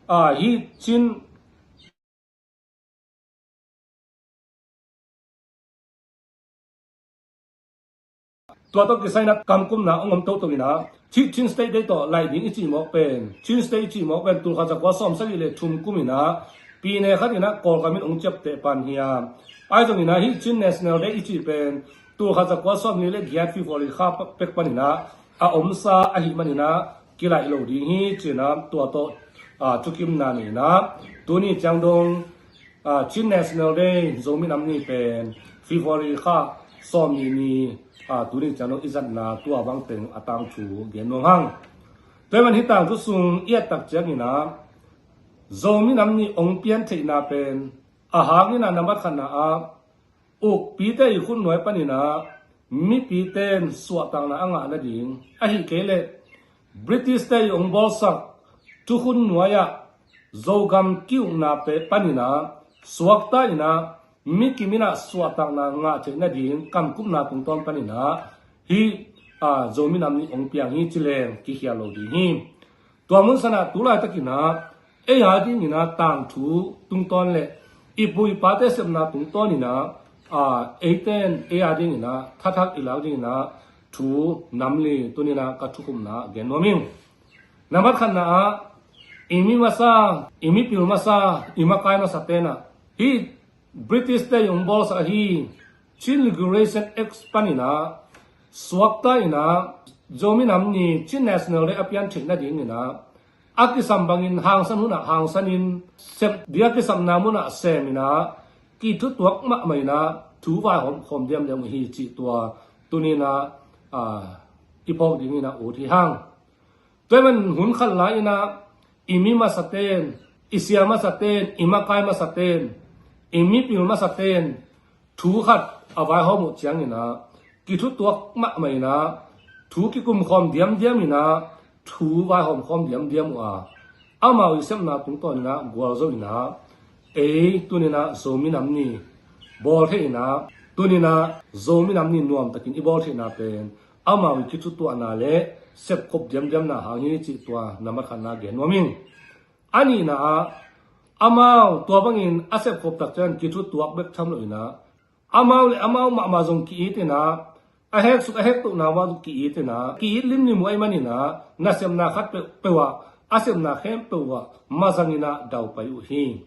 a, hih Chin tua tawh kisai inah kamkupna hong om toto inah hih Chin State Day tawh laih ding i cih mawk pen, Chin State i cih mawk pen tulkhat zakua sawmsagih le thum kum inah pine khat inah Kawlgam in hong ciapteh pan hi a, ahi zonginah hih Chin National Day i cih pen tulkhat zakua sawmnih le giat February kha pek paninah a omsa ahih maninah kilaih lo ding hi cinah tua tawh, a, thukimna nei inah tuni ciang dong, a, Chin National Day, Zomi Nam Ni pen February kha sawmnih ni, a, tuni ciang dong i zatna tua bang teng a tangthu gen nuam hang. Tua man hih tangthu sung i et tak cianginah Zomi Nam Ni hong pian theihna pen a hanginah nambat khatna ah ukpite i khutnuai paninah mipite in suahtakna a ngah nading, ahih kei leh British-te i hong bawlsak thukhun nuai-ah Zogam ki-ukna paninah suakta inah mi kim inah suahtakna ngah theih nading kamkupna tungtawn paninah hih, a, Zomi Nam Ni hong piang hi ci leng kikhial lo ding hi. Tua mun sanah tu laitakinah ei a dinginah tangthu tungtawn le i pu i pate sepna tungtawninah, a, eite in ei a dinginah thathak i lak dinginah thu nam li tuninah ka thukhupna gen nuam ing. Nambat khatna ah i mi masa, i mipil masa, i makai masa tenah hih British-te i hong bawlsak ahi Chin Liberation Act paninah suakta inah Zomi Nam Ni, Chin National Day a pian theih nadinginah a kisam bangin hangsan hunah hangsanin, sem dia kisapna munah seminah kithutuak mahmah inah thu vaihawm khawm diamdiam uh hi cih tua tuninah, a, i phawk dinginah ut hi hang. Tua man hun khat lai inah i mi masaten, i sia masaten, i makai masaten, i mipil masaten thu khat a vaihawm uh cianginah kithutuak mahmah inah thu kikumkhawm diamdiam inah thu vaihawm khawm diamdiam uh a, amau i sepna tungtawninah gualzo inah ei tuninah Zomi Nam Ni bawl thei inah tuninah Zomi Nam Ni nuamtakin i bawl theihna pen amau i kithutuahna le sepkhop diamdiamna hang hi cih tua nambat khatna gen nuam ing. A nihna ah Amau tua bangin a sepkhop tak ciang kithutuak bek tham lo inah, amau le amau mahmah zong ki-it inah, a heksuk a hektohna mah zong ki-it inah, ki-it limlim uh ahih man inah, nasepna khat peuhpeuh ah, a sepna khempeuh uh ah mazang inah daupai uh hi.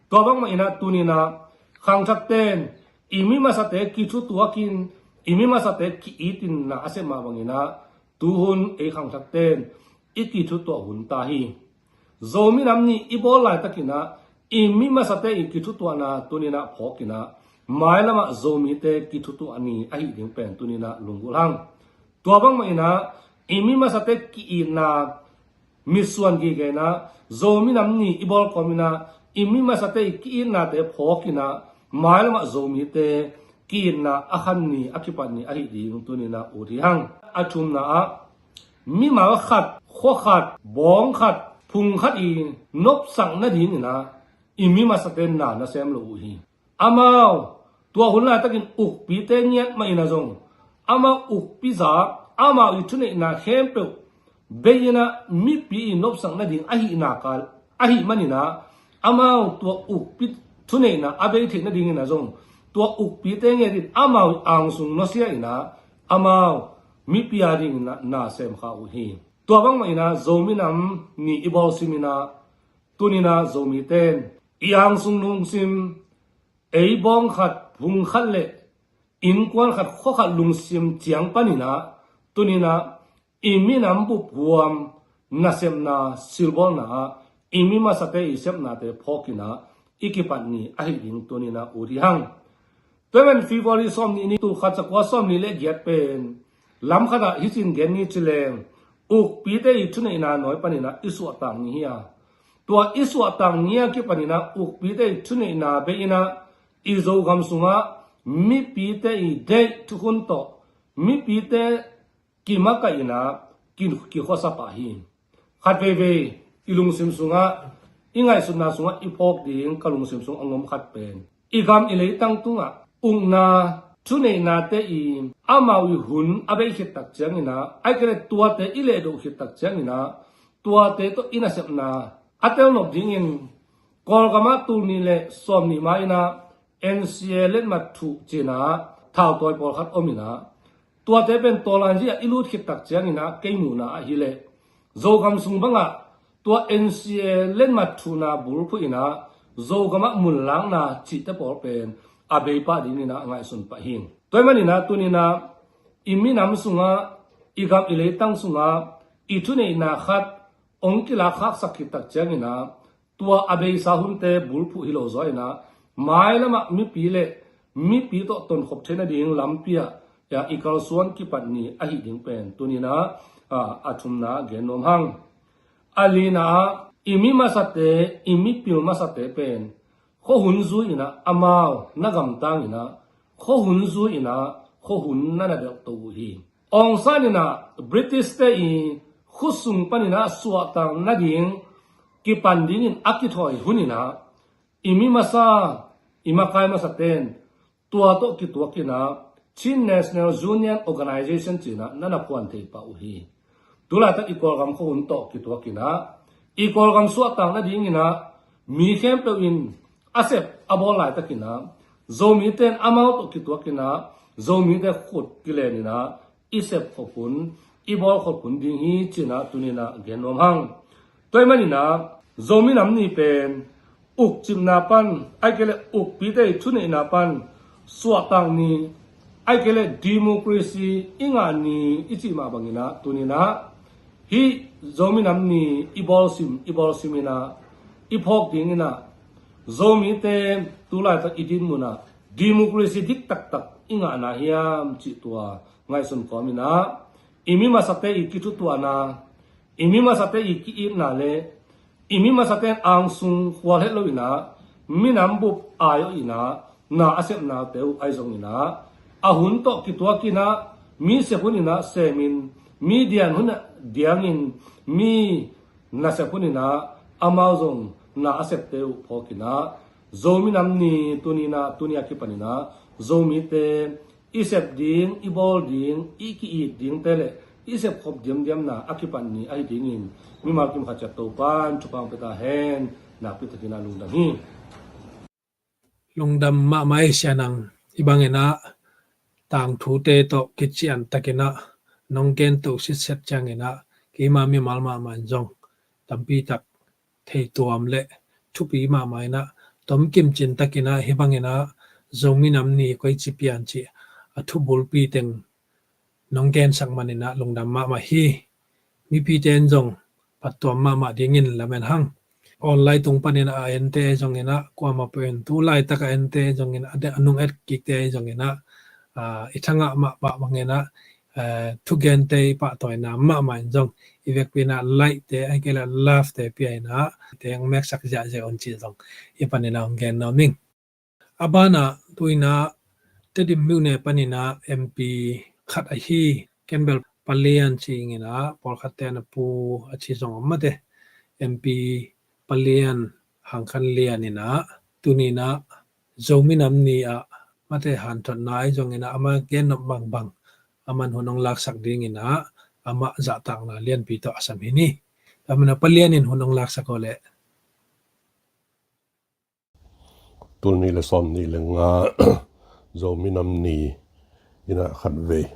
Tua bangmah inah tuni inah khangthakte in i mi masate kithutuak in, i mi masate ki-it in na a sep mah bang inah, tuhun ei khangthakte in i kithutuak hun ta hi. Zomi Nam Ni i bawl laitak inah i mi masate i kithutuahna tuni inah phawk inah, mailamah Zomite kithutuah ni ahih ding pen tuni inah lunggulh hang. Tua bangmah inah i mi masate ki-itna mitsuan gige inah, Zomi Nam Ni i bawl kawm inah i mi masate i ki-itnate phawk inah, mailamah Zomite ki-itna a khan ni, a kipat ni ahih ding tuni inah ut hi hang. A thumna ah, mimal khat, khua khat, bawng khat, phung khat i nopsak nading inah i mi masate na nasem lo uh hi. Amau tua hun laitakin ukpite ngiat mah inah zong, amau ukpi zak, amau i thuneihna khempeuh bei inah mipi i nopsak nading ahih nak a, ahih man inah, amau tua ukpi thuneihna a bei theih nading inah zong, tua ukpite ngiat in amau i angsung nusia inah, amau mipi a ding inah na sem kha uh hi. Tua bangmah inah Zomi Nam Ni i bawl sim inah, tuni inah Zomite in i angsung lungsim, ei bawng khat, phung khat le innkuan khat, khua khat lungsim ciang pan inah, tuni inah i minam bup huam nasepna silbawlna ah i mi masate i sepnate phawk inah i kipat ni ahih ding tuni inah ut hi hang. Tua ahih man February sawmnih ni, tul khat zakua sawmnih le giat pen, lam khat ah hih cin gen ni ci leng, ukpite i thuneihna nawi pan inah i suahtak ni hi a, tua i suahtak ni a kipan inah ukpite i thuneihna bei inah i Zogam sungah mipite i deih thukhun tawh mipite kimakaih inah ki, kikhuasa pah hi. Khat veivei i lungsim sungah, i ngaihsutna sungah i phawk ding ka lungsim sung a ngom khat pen, i gam i leitang tungah ukna, thuneihnate i amau i hun a bei khit tak ciang inah, ahih kei leh tuate i lehdoh khit tak ciang inah, tuate tawh i nasepna a telnop dingin, Kawlgam ah tul nih le sawmnih ma inah N C A letmat thuh ci inah thautawi pawlkhat om inah, tuate pen tawlanzi ah i lut khit tak ciang inah, kei muhna ahih leh Zogam sung bangah tua N C A letmat thuhna bulphuh inah Zogam ah munlakna cihte pawl pen a bei pah ding inah ngaihsun pah hi. Tua ahih man inah tuni inah i minam sungah, i gam i leitang sungah i thuneihna khat hong kilak khaksak khit tak ciang inah, tua a beisa hunte bulphuh hi lo zaw inah, mailamah mipi le mipi tawh tonkhop theih nading lampi ah i kalsuan kipat ni ahih ding pen tuni inah, a, a thumna gen nuam hang. A lina ah, i mi masate, i mipil masate pen khuahun zui inah amau na gamtang inah, khuahun zui inah, khuahun na na delhto uh hi. Aung San inah British-te i khut sung pan inah suahtak nading kipan dingin a kithawi hun inah, i mi masa, i makai masate in tua tawh kituak inah Chin National Union Organization ci inah na na phuan thei pah uh hi. Tulaitak i Kawlgam khuahun tawh kituak inah, i Kawlgam suahtak nading inah mi khempeuh in a sep a bawl laitak inah, Zomite in amau tawh kituak inah, Zomite khut kilen inah i sepkhop hun, i bawlkhop hun ding hi ci inah tuni inah gen nuam hang. Tua ahih man inah Zomi Nam Ni pen ukcipna pan, ahih kei leh ukpite i thuneihna pan suahtak ni, ahih kei leh democracy i ngah ni i cih mah bang inah tuni inah hih Zomi Nam Ni i bawlsim, i bawlsim inah, i phawk ding inah, Zomite tulaitak i dinmun ah democracy dik taktak i ngahna hiam cih tua ngaihsun kawm inah, i mi masate i kithutuahna, i mi masate i ki-itna le i mi masate in angsung khual het lo inah, minam bup ai-awh inah na a sepnate uh ahi zong inah, a hun tawh kituak inah, mi sep hun inah semin, mi diang hun ah diangin, mi nasep hun inah amau zong na a septe uh phawk inah, Zomi Nam Ni tuni inah, tuni a kipan inah Zomite i sep ding, i bawl ding, i ki-it dingte le i sepkhop diamdiamna a kipan ni ahi dingin mimal kim khat ciat Topa'n thupha hong pia ta hen. Nakpi takin ah lungdam hi. Lungdam mahmah ei Sia Nang. Hih bangin ah tangthute tawh kician takin ah nong gen to sitset ciangin ah keima mimal mahmah in zong tampi tak thei tuam le thupi mahmah in ah, tom kimcin takin ah hih bangin ah Zomi Nam Ni koi ci pian cih a thubulpi teng nong gensak manin ah lungdam mahmah hi. Mipite in zong phattuam mahmah dingin lamen hang. Online tung panin ah a ente zongin ah, kuamah peuh in tu laitak a ente zongin ah, a nung et kikte zongin ah, ah, i thangah mah pah bangin ah, eh, thugente i pahtawina mahmah in zong i vekpi in ah like te, ahih kei leh love te pia in ah, te hong meksak ziahziah un cih zong hih panin ah hong gen nuam ing. A banah tu in ah Tedim myone panin ah M P khat ahi, ken bel Pa Lian ci ing in ah, pawlkhatte in ah Pu a ci zong om mate, M P Pa Lian, Hang Khan Lian in ah, tuni in ah Zomi Nam Ni ah mate hanthotna ahi zongin ah, amah gen nop bangbang, amah in hun hong laksak dingin ah, amah zahtakna lianpi tawh a sam hi ni. Tua manin ah Pa Lian in hun hong laksak aw leh. Tul nih le sawmnih le nga Zomi Nam Ni in ah khatvei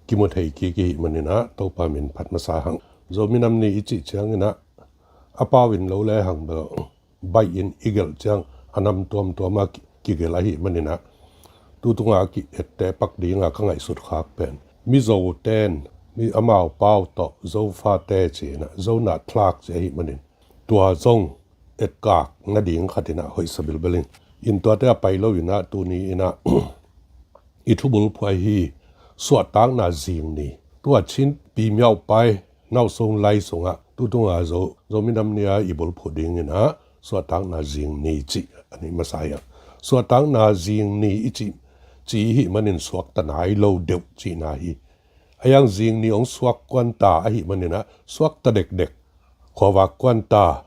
kimu thei kik i hih manin ah Topa min phat masa hang. Zomi Nam Ni i cih ciangin ah a pau in lo le hang bel baih in i gelh ciang a nam tuamtuam ah ki, kigelh ahih manin ah tu tunga ki ette pak ding a ka ngaihsut khak pen Mizo ten, mi amau pau tawh Zofate ci in ah, Zona thlak ci ahih manin tua zong etkak nading khat in ah hoihsa bilbel ing. In tuate a pai lo in ah tuni in ah i thubulphuh ahi Suahtakna Zing Ni, tua Chin Pi Miauh Pai Nausong Lai sungah tu tunga Zo, Zomi Nam Ni a i bulphuh dingin ah Suahtakna Zing Ni cih a nei masa hi a. Suahtakna Zing Ni i cih, cih i hih manin suakta nai lo deuh cihna hi. A hiang Zing Ni hong suak kuan ta ahih manin ah suakta dekdek, khuavak kuan ta,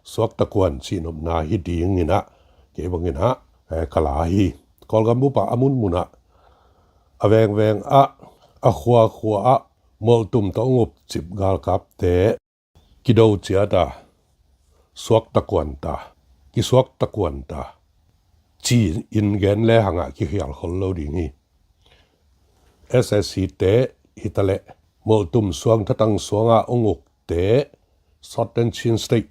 suakta kuan cihnopna hi dingin ah kei bangin ah, eh, ka la hi. Kawlgam bup ah a munmun ah, a vengveng ah, a khuakhua ah molhtum tawh hong upcip galkapte kido ciat a, suakta kuan ta, kisuakta kuan ta ci-in gen le hang ah kikhial khol lo ding hi. S S C te hi ta leh molhtum suang thatang suang ah hong ukte Southern Chin State,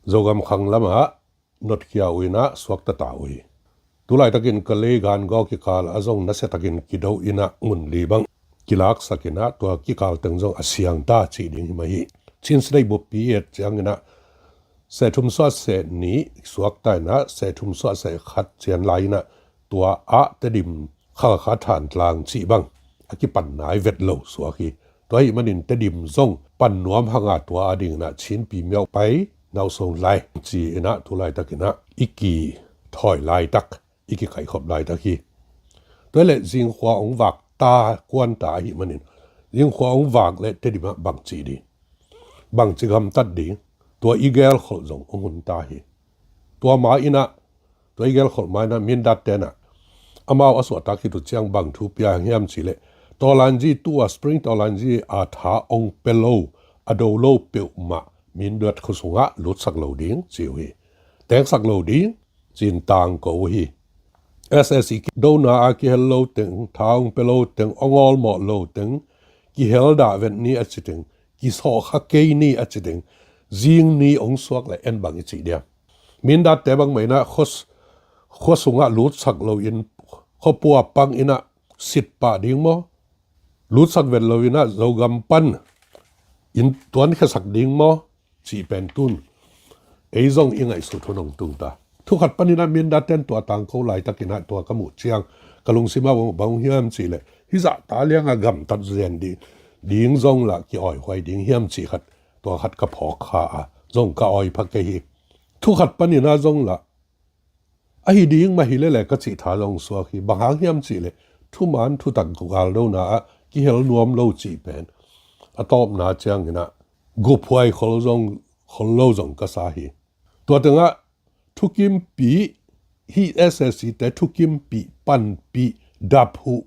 Zogam khang lam ah notkhia uh in ah suakta ta uh hi. Tulaitakin Kalay Gangaw kikal ah zong nasiatakin kido in ah mun li bang kilaksak in ah tua kikal teng zong a siang ta cih ding hi mah hi. Chin State buppi i et ciangin ah seh thum suah seh nih suakta in ah seh thum suah seh khat cian lai in ah tua ah Tedim, Khalkha, Thantlang cih bang a kipan nai vet lo suak hi. Tua ahih manin Tedim zong pan nuam hang a, tua a dingin ah Chin Pi Miauh Pai Nausong Lai ci in ah tulaitakin ah i kithawi laitak, i kikaikhop laitak hi. Tua hi leh zingkhua hong vak ta, kuan ta ahih manin zingkhua hong vak leh Tedim ah bangci ding, bangci gamtat ding, tua i gelkholh zong hong hun ta hi. Tua ma in ah, tua i gelkholh ma in ah Mindat ten ah amau a suahtak khit uh ciang bang thu pia hiam cih leh, Tawlanji tu a, Spring Tawlanji a tha hong pia lo, a do lo peuhmah Mindat khua sungah lutsak lo ding ci uh hi. Tengsak lo ding ci-in tangko uh hi. S S C kidona a kihel lo teng, tha hong pia lo teng, hong awlmawh lo teng, kihel dah vet ni a ci teng, kisawhkha kei ni a ci teng, zing ni hong suak leh en bang i cih diam? Mindatte bang mah in ah khua, khua sungah lutsak lo in khuapua pang in ah sit pah ding maw? Lutsak vet lo in ah Zogam pan in tuankhiasak ding maw? Cih pen tun ei zong i ngaihsut hun hong tung ta. Thu khat panin ah Mindat ten tua tangko laitakin ah tua ka muh ciang ka lungsim ah bang, bang hiam cih leh, hih zahta liang a gamtat zen ding, ding zong lah ki-awihuai ding hiam cih khat, tua khat ka phawk kha a, zong ka awi pha kei hi. Thu khat panin ah zong lah ahi ding mah hi lele ka cih tha zong suak hi. Bang hang hiam cih leh, thuman thutak galdona ah kihel nuam lo cih pen a tawpna ciangin ah guphuai khol zong, khol lo zong ka sa hi. Tua tengah thukimpih, hih S S C te thukimpih, panpih, dap huh,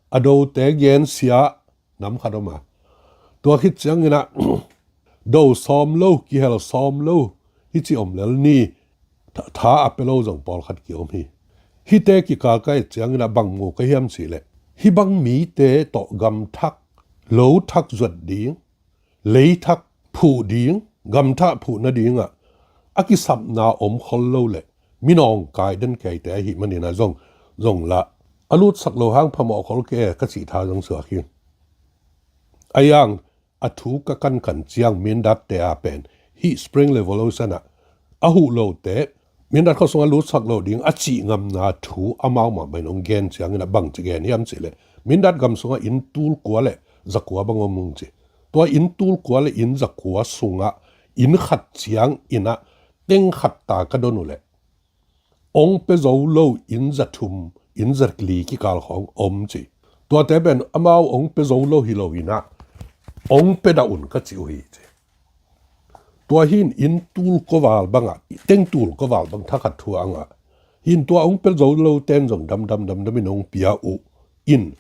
a dote gensia nam khat om a. Tua khit ciangin ah do sawm lo, kihel sawm lo, Hi ci om lel ni, tha a pia lo zong pawlkhat ki om hi. Hihte kikal ka et ciangin a bang mu ka hiam cihleh, hih bang mite tawh gam thak, lo thak zuat ding, lei thak phuh ding, gam thak phuh nadingah a kisapna om khol lo le minawngkai den keite ahih manin a zong zong lah a lutsak lo hang phamawh khol kei ka cih tha zong suak hi. A yang a thu ka kankan ciang Mindat te a pen hih Spring Revolution ah a huh lote Mindat khuasung a lutsak lo ding a cih ngamna thu amau mahmah in hong gen ciangin a bangci gen hiam cihleh, Mindat gam sungah inn tul kua le zakua bang om hong ci. Tua inn tul kua le inn zakua sungah inn khat ciangin a teng khat ta ka don uh leh ong pia zo lo inn zathum, inn zali kikal khawng om ci. Tuate pen amau ong pia zo lo hi lo in a ong pia dah un ka ci uh hi ci. Tua hin inn tul kua val bangah, teng tul kua val bang thakhat thu a ngah. Hin tua ong pia zo lo ten zong damdam damdam in ong pia uh in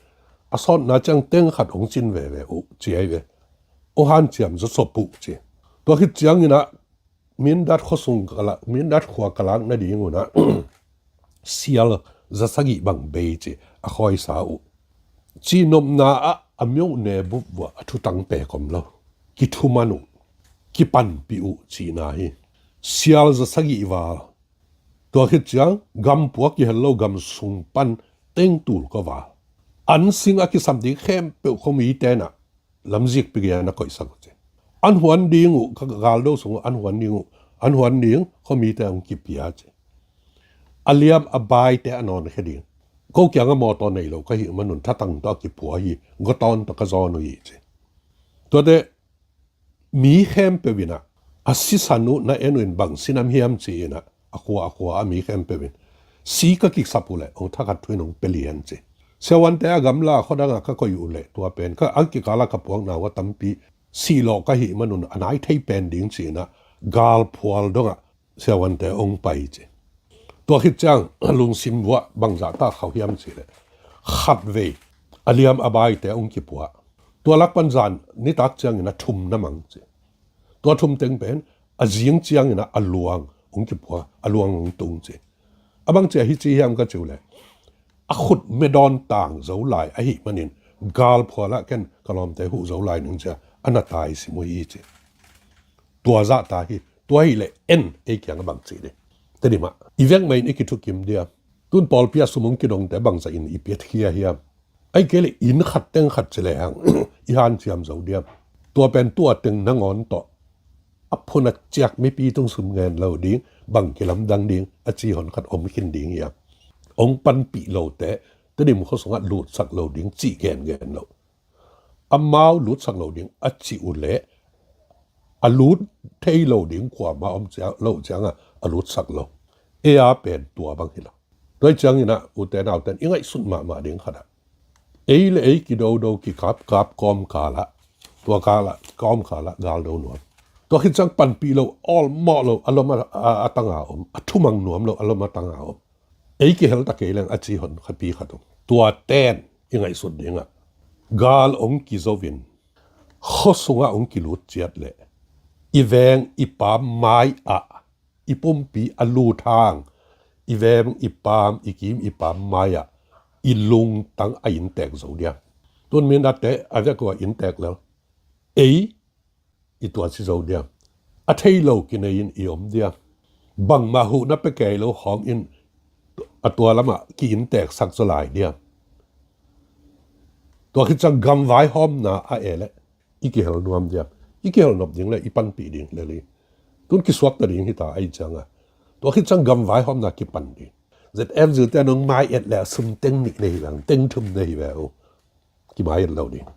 a sawtna ciang teng khat ong cin veve uh ci ahi ve. Ong hanciam zawsop uh ci. Tua khit ciangin a Mindat khuasung ka lak, Mindat khua ka lak nading un a sial zasagih bang bei ci a khawisa uh. Cihnopna ah a mioh ne bupvuah a thutang pek om lo. Kithuman uh, kipanpih uh cihna hi. Sial zasagih val. Tua khit ciang gam pua kihel lo gam sung pan teng tul kua val. An sing a kisam ding khempeuh khuami tenah lamzik pigia na koihsak uh ci. An huan ding uh, ka galdo sung uh an huan ding uh, an huan ding khuamite hong kipia ci. A liam a baite a nawnkhia ding. Ko kiangah mawtaw nei lo ka hih manun thatang tawh a kipua hi, gotawn tawh ka zawn uh hi ci. Tuate mi khempeuh in a sisan uh na en uh in bang sinam hiam ci in a khua a khua a mi khempeuh in si ka kisap uh leh ong thakhat thu in ong pia lian ci. Siavuante a gamla khuadangah ka koih uh leh tua pen ka ang kikalah ka puakna uh a tampi sihlawh ka hih manun a nai thei pen ding ci in a galphual dongah siavuante ong pai ci. Tua khit ciang a lungsim vuah bangzah ta khauh hiam cihleh khatvei a liam a baite ong kipua. Tua lak pan zan nitak ciangin a thum na mang ci. Tua thum teng pen a zing ciangin a luang ong kipua, a luang ong tung ci. A bang ci a hi ci hiam ka ci uh leh a khut medawn tang zo lai ahih manin galphualah ken ka lawmte huh zo lai ning cia a na tai sim uh hi ci. Tua zah ta hi. Tua hi leh en ei kiang a bang ci ding. Tedim ah i vek mai in i kithukim diam? Tun pawlpi a sum ong kidongte bangzah in i piatkhia hiam? Ai kei le inn khat teng khat ci le hang i hanciam zo diam? Tua pen tua teng nangawn tawh a phun a ciak mipi tung sum ngen lo ding, bang kilamdang ding a ci hon khat om khin ding hiam? Ong panpih lote Tedim khuasungah lutsak lo ding cih gengen lo. Amau lutsak lo ding a cih uh leh a lut thei lo ding kuamah om lo ciangah a lutsak lo. Ei a pen tua bang hi lo. Tua hi ciangin ah ute nauten i ngaihsut mahmah ding khat ah ei le ei kidodo kikapkap kawmkalah, tua kalah kawmkalah galdo nuam. Tua khit ciang panpih lo, awlmawh lo, a lom a, a, a tanga om, a thumang nuam lo, a lom a tanga om. Ei kihel ta kei leng a ci hon khapi khat om. Tua ten i ngaihsut dingah gal ong kizo in khuasungah ong kilut ciat leh i veng i paam mai-ah i pumpi a lut hang, i veng i paam, i kim i paam mai-ah i lungtang a inntek zo diam? Tun Mindatte a vek uh a inntek lel. Ei i tuaci zo diam? A thei lo kinei in i om diam? Bangmah huhna pia kei lo khawng in a tua lamah ki-inntek sak zaw lai diam? Tua khit ciang gam vaihawmna a e leh i kihel nuam diam? I kihel nop ding le i panpih ding le li. Tun kisuakta ding hita ahi cianga tua khit ciang gam vaihawmna kipan ding. Z F Z te nong mai et le sum teng nih na hi veng, teng thum na hi ve uh. Kimai et lo ding.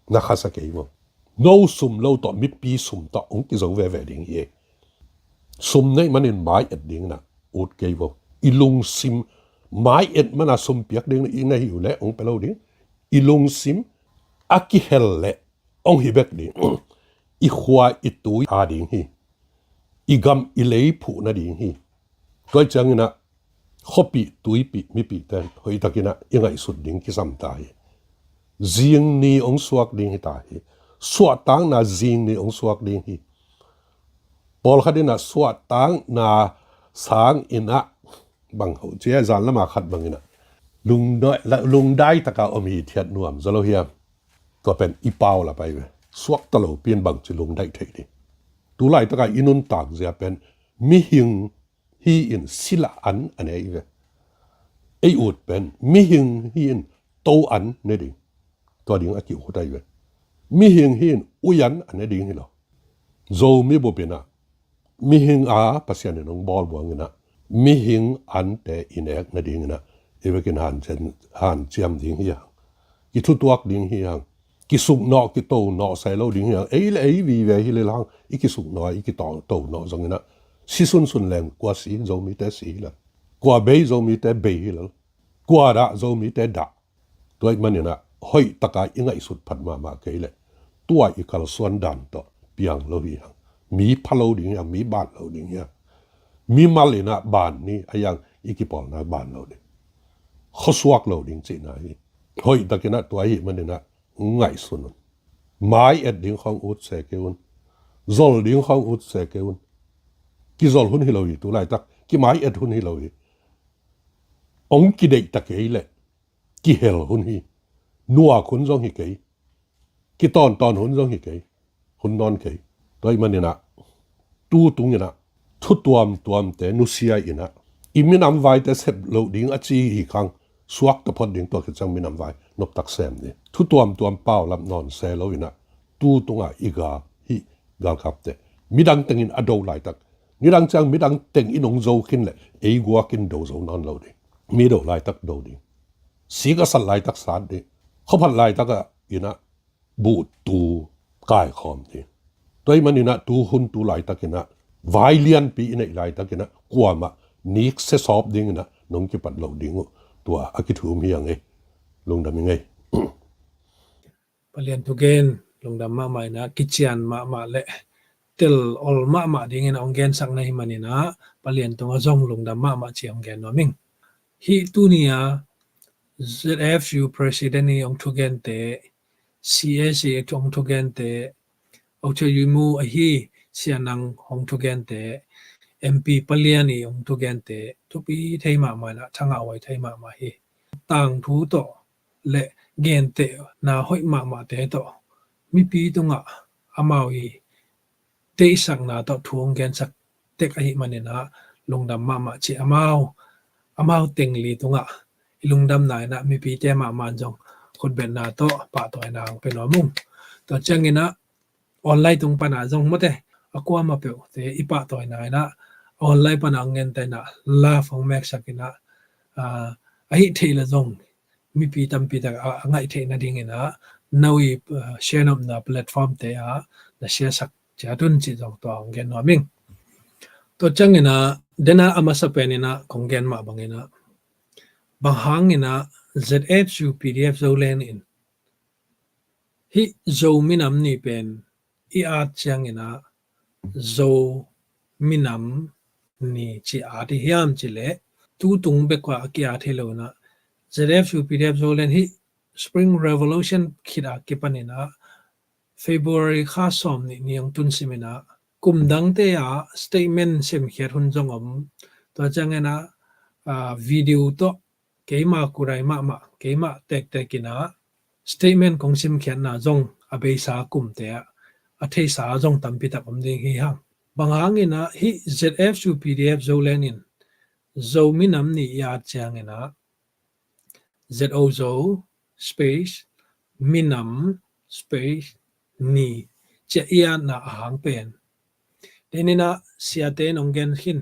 Na khasa kei maw? No sum lo tawh mipi sum tawh ong kizo veve ding hi. Sum neih manin mai et ding na ut kei vo. I lungsim mai et mana sum piak ding na i na hi uh le ong pe lo ding. I lungsim a kihel le ong hi bek ding. I khua i tui a ding hi. I gam i lei phuh nading hi. Tua ciangin ah khuapih tuipih mipihte hoihtakin ah i ngaihsut ding kisam ta hi. Zingni ong suak ding hi ta hi. Suahtakna zingni ong suak ding hi. Pawlkhat in ah suahtakna sang in ah bang ho cia zan lama khat bang in ah lungdai, lungdai taka om hi thiat nuam zaw lo hiam? Tua pen i pau la pai ve. Suakta lo pian bangci lungdaih theih ding. Tulaitaka i nuntak zia pen mihing hi in sila an a ne i ve. Ei ut pen mihing hi in to an ne ding. Tua ding a ki-ut ai ve. Mihing hi in ui an a ne ding hi lo. Zomi bup in ah mihing a Pasian in hong bawl buang in ah mihing ante i nek nading in ah i vekin hanciam, hanciam ding hi hang. Kithutuak ding hi hang. Kisuknawh, kitonawh sai lo ding hi hang. Ei le ei vive hi lel hang. I kisuknawh, i kitonawh zong in ah si sunsun leng kua si, Zomite si hi lo. Kua bei, Zomite bei hi lo. Kua dah, Zomite dah. Tua ahih manin ah hoih taka i ngaihsut phat mahmah kei leh tua i kalsuan dan tawh piang lo hi hang. Mi pha lo ding hi hang, mi ban lo ding hi hang. Mimal in ah ban ni a, i kipawlna ban lo ding. Khuasuak lo ding cihna hi. Hoih takin ah tua ahih manin ah ngaihsun un. Mai et ding khawng ut se kei un. Zol ding khawng ut se kei un. Kizol hun hi lo hi, tulaitak kimai et hun hi lo hi. Ong kideih ta kei leh kihel hun hi. Nuak hun zong hi kei. Kitawntawn hun zong hi kei. Hun nawn kei. Tua ahih manin ah tu tung in ah thu tuamtuamte nusia in ah i minam vaite sep loh ding a ci hi khang, suakta phot ding, tua khit ciang minam vai noptak sem ni. Thu tuamtuam paulap nawn se lo in ah tu tungah i gal hih galkapte midang tengin a do laitak, nidang ciang midang teng in hong zo khin leh ei guak in do zo nawn lo ding. Mi do laitak do ding. Sik a sat laitak sat ding. Khuaphat laitak ah in ah buhtu kaikhawm ding. Tua ahih manin ah tu hun tu laitakin ah vai lianpi i neih laitakin ah kuamah niksia sawp dingin ah nong kipat loh ding uh, tua a kithum hi hang ei. Lungdam ing ei. Palian thugen, lungdam mahmah in ah, kician mahmah le tel ol mahmah dingin ah hong gensak na hih manin ah Palian tungah zong lungdam mahmah ci hong gen nuam ing. Hih tuni a Z F U President i hong thugente, C A C i hong thugente, Aucha Yuimu ahi Sianang hong thugente, M P Palian i hong thugente thupi thei mahmah in ah, thangah huai thei mahmah hi. Tangthu tawh le gentehna hoih mahmahte tawh mipi tungah amau i deihsakna tawh thu hong gensak tek ahih manin ah lungdam mahmah ci. Amau, amau teng li tungah i lungdamna in ah mipite mahmah in zong khutbetna tawh pahtawina hong pia nuam ung. Tua ciangin ah online tung pan ah zong mate, a kuamah peuhte i pahtawina in ah online pan ah hong genta in ah love hong meksak in ah, ah, a hih theih leh zong mipi tampi tak a, a ngaih theih nadingin ah no i, ah, share nopna platformte ah na sharesak ciat un cih zong tua hong gen nuam ing. Tua ciangin ah den ah a masa pen in ah kong gen mah bangin ah, bang hangin ah Z F U P D F Zoland in hih Zo minam ni pen i at ciangin ah Zo minam ni ci at i hiam cih leh tu tung bek ah a ki-at hi lo in ah, Z F U P D F Zoland hih Spring Revolution khit a kipan in ah February kha sawm nih ni hong tun sim in ah kum dangte ah statement simkhiat hun zong om. Tua ciangin ah, ah, video tawh keima kurai mahmah, keima tektek in ah statement kong simkhiatna zong a beisa kumte ah a theisa zong tampi tak om ding hi hang. Bang hangin ah hih Z F U P D F Zoland in Zo minam ni i at ciangin ah Z O Zo space minam space ni ci a i atna a hang pen, den in ah siate in hong gen khin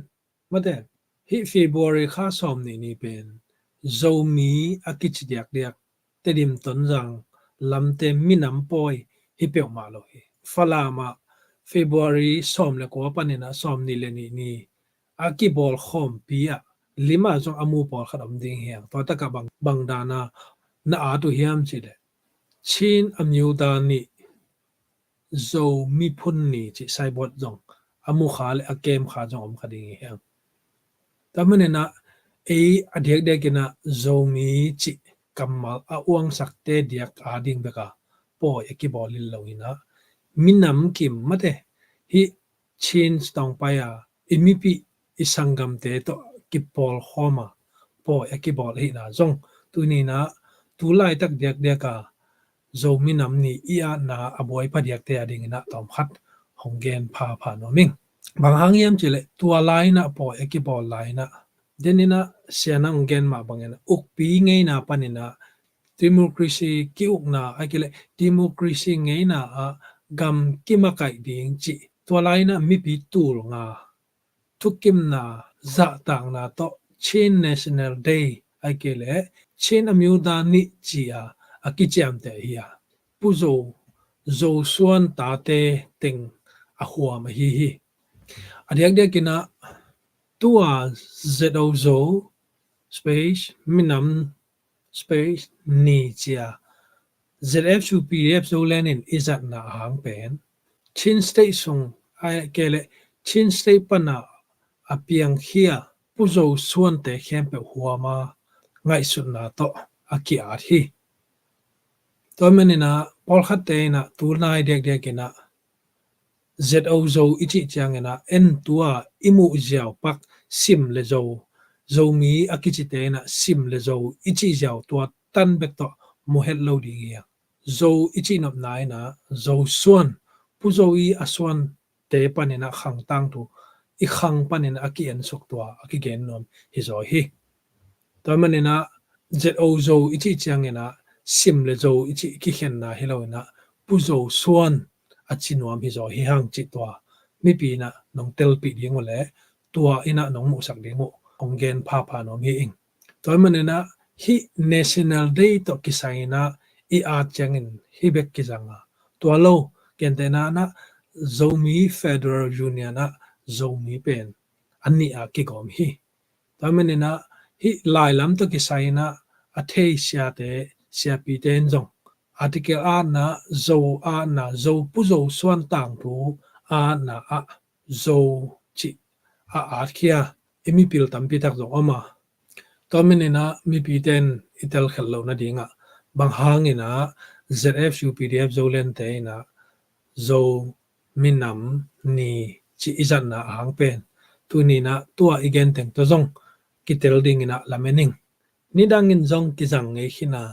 mate, hih February kha sawm nih ni pen Zomi a kici diakdiak Tedim, Tonzang lamte minam pawi hi peuhmah lo hi. Falam ah February sawm le kua panin ah sawm nih le nih ni a kibawl khawmpi ah lim ah zong a mu pawlkhat om ding hi hang. Tua takah bang, bang dan a na at uh hiam cih leh Chin a myo da nih Zo miphun ni cih signboard zong a mu kha le a kem kha zong om kha ding hi hang. Tua manin ah ei a diakdiak in ah Zomi cih kammal a uangsakte diak a ding bek a pawi a kibawl lel lo in ah minam kim mate, hih Chin tawh pai a, i mipih i sanggamte tawh kipawl khawm a, pawi a kibawl ahihna zong, tuni in ah tu laitak diakdiak a Zo minam ni i atna a buai phadiakte a dingin ah tawmkhat hong gen phapha nuam ing. Bang hang hiam cih leh tua lai in ah pawi a kibawl lai in ah, den in ah sian ah hong gen mah bangin ah ukpi ngeina panin ah democracy ki-ukna, ahih kei leh democracy ngeina ah gam kimakaih ding cih, tua lai in ah mipi tul nga thukimna zahtakna tawh Chin National Day, ahih kei leh Chin အမျိုးသားနေ့ ci-a a kiciamteh ahi a, Pu Zo, Zo suan tate teng a huam ahi hi. A diakdiak in ah tua Z O Zo space minam space ni ci-a Z F U P D F Zoland in i zatna a hang pen Chin State sung, ahih kei leh Chin State pan a a piangkhia Pu Zo suante khempeuh huam a ngaihsutna tawh a ki-at hi. Tua manin ah pawlkhatte in ah tu nai diakdiak in ah Z O Zo i cih ciangin ah en tua i muh ziau pak Sim le Zo, Zomi a kicite in ah Sim le Zo i cih ziau tua tan bek tawh mu het lo ding hi a. Zo i cih nopna in ah Zo suan, Pu Zo i a suante panin ah khang tangthu, i khang panin ah a ki-ensuk tua a kigen nuam hi zaw hi. Tua manin ah Z O Zo i cih ciangin ah Sim le Zo i cih kikhenna hi lo in ah Pu Zo suan a ci nuam hi zaw hi hang cih tua mipi in ah nong telpih ding uh leh tua in ah nong muhsak ding uh hong gen phapha nuam hi ing. Tua manin ah hih National Day tawh kisai in ah i at ciangin hih bek kizang a, tua lo, gentehna in ah Zomi Federal Union ah Zomi pen a nih a kigawm hi. Tua manin ah hih lailam tawh kisai in ah a thei siate, siapite in zong article a atna, Zo a atna, Zo Pu Zo suan tangthu a atna ah Zo cih a atkhia i mipil tampi tak zong om a. Tua manin ah mipite in i telkhelh loh nading ah bang hangin ah Z F U P D F Zolandte in ah Zo minam ni cih i zatna a hang pen tuni in ah tua i gen teng tawh zong kitel dingin ah lamen ing. Nidangin zong kizang ngei khin a,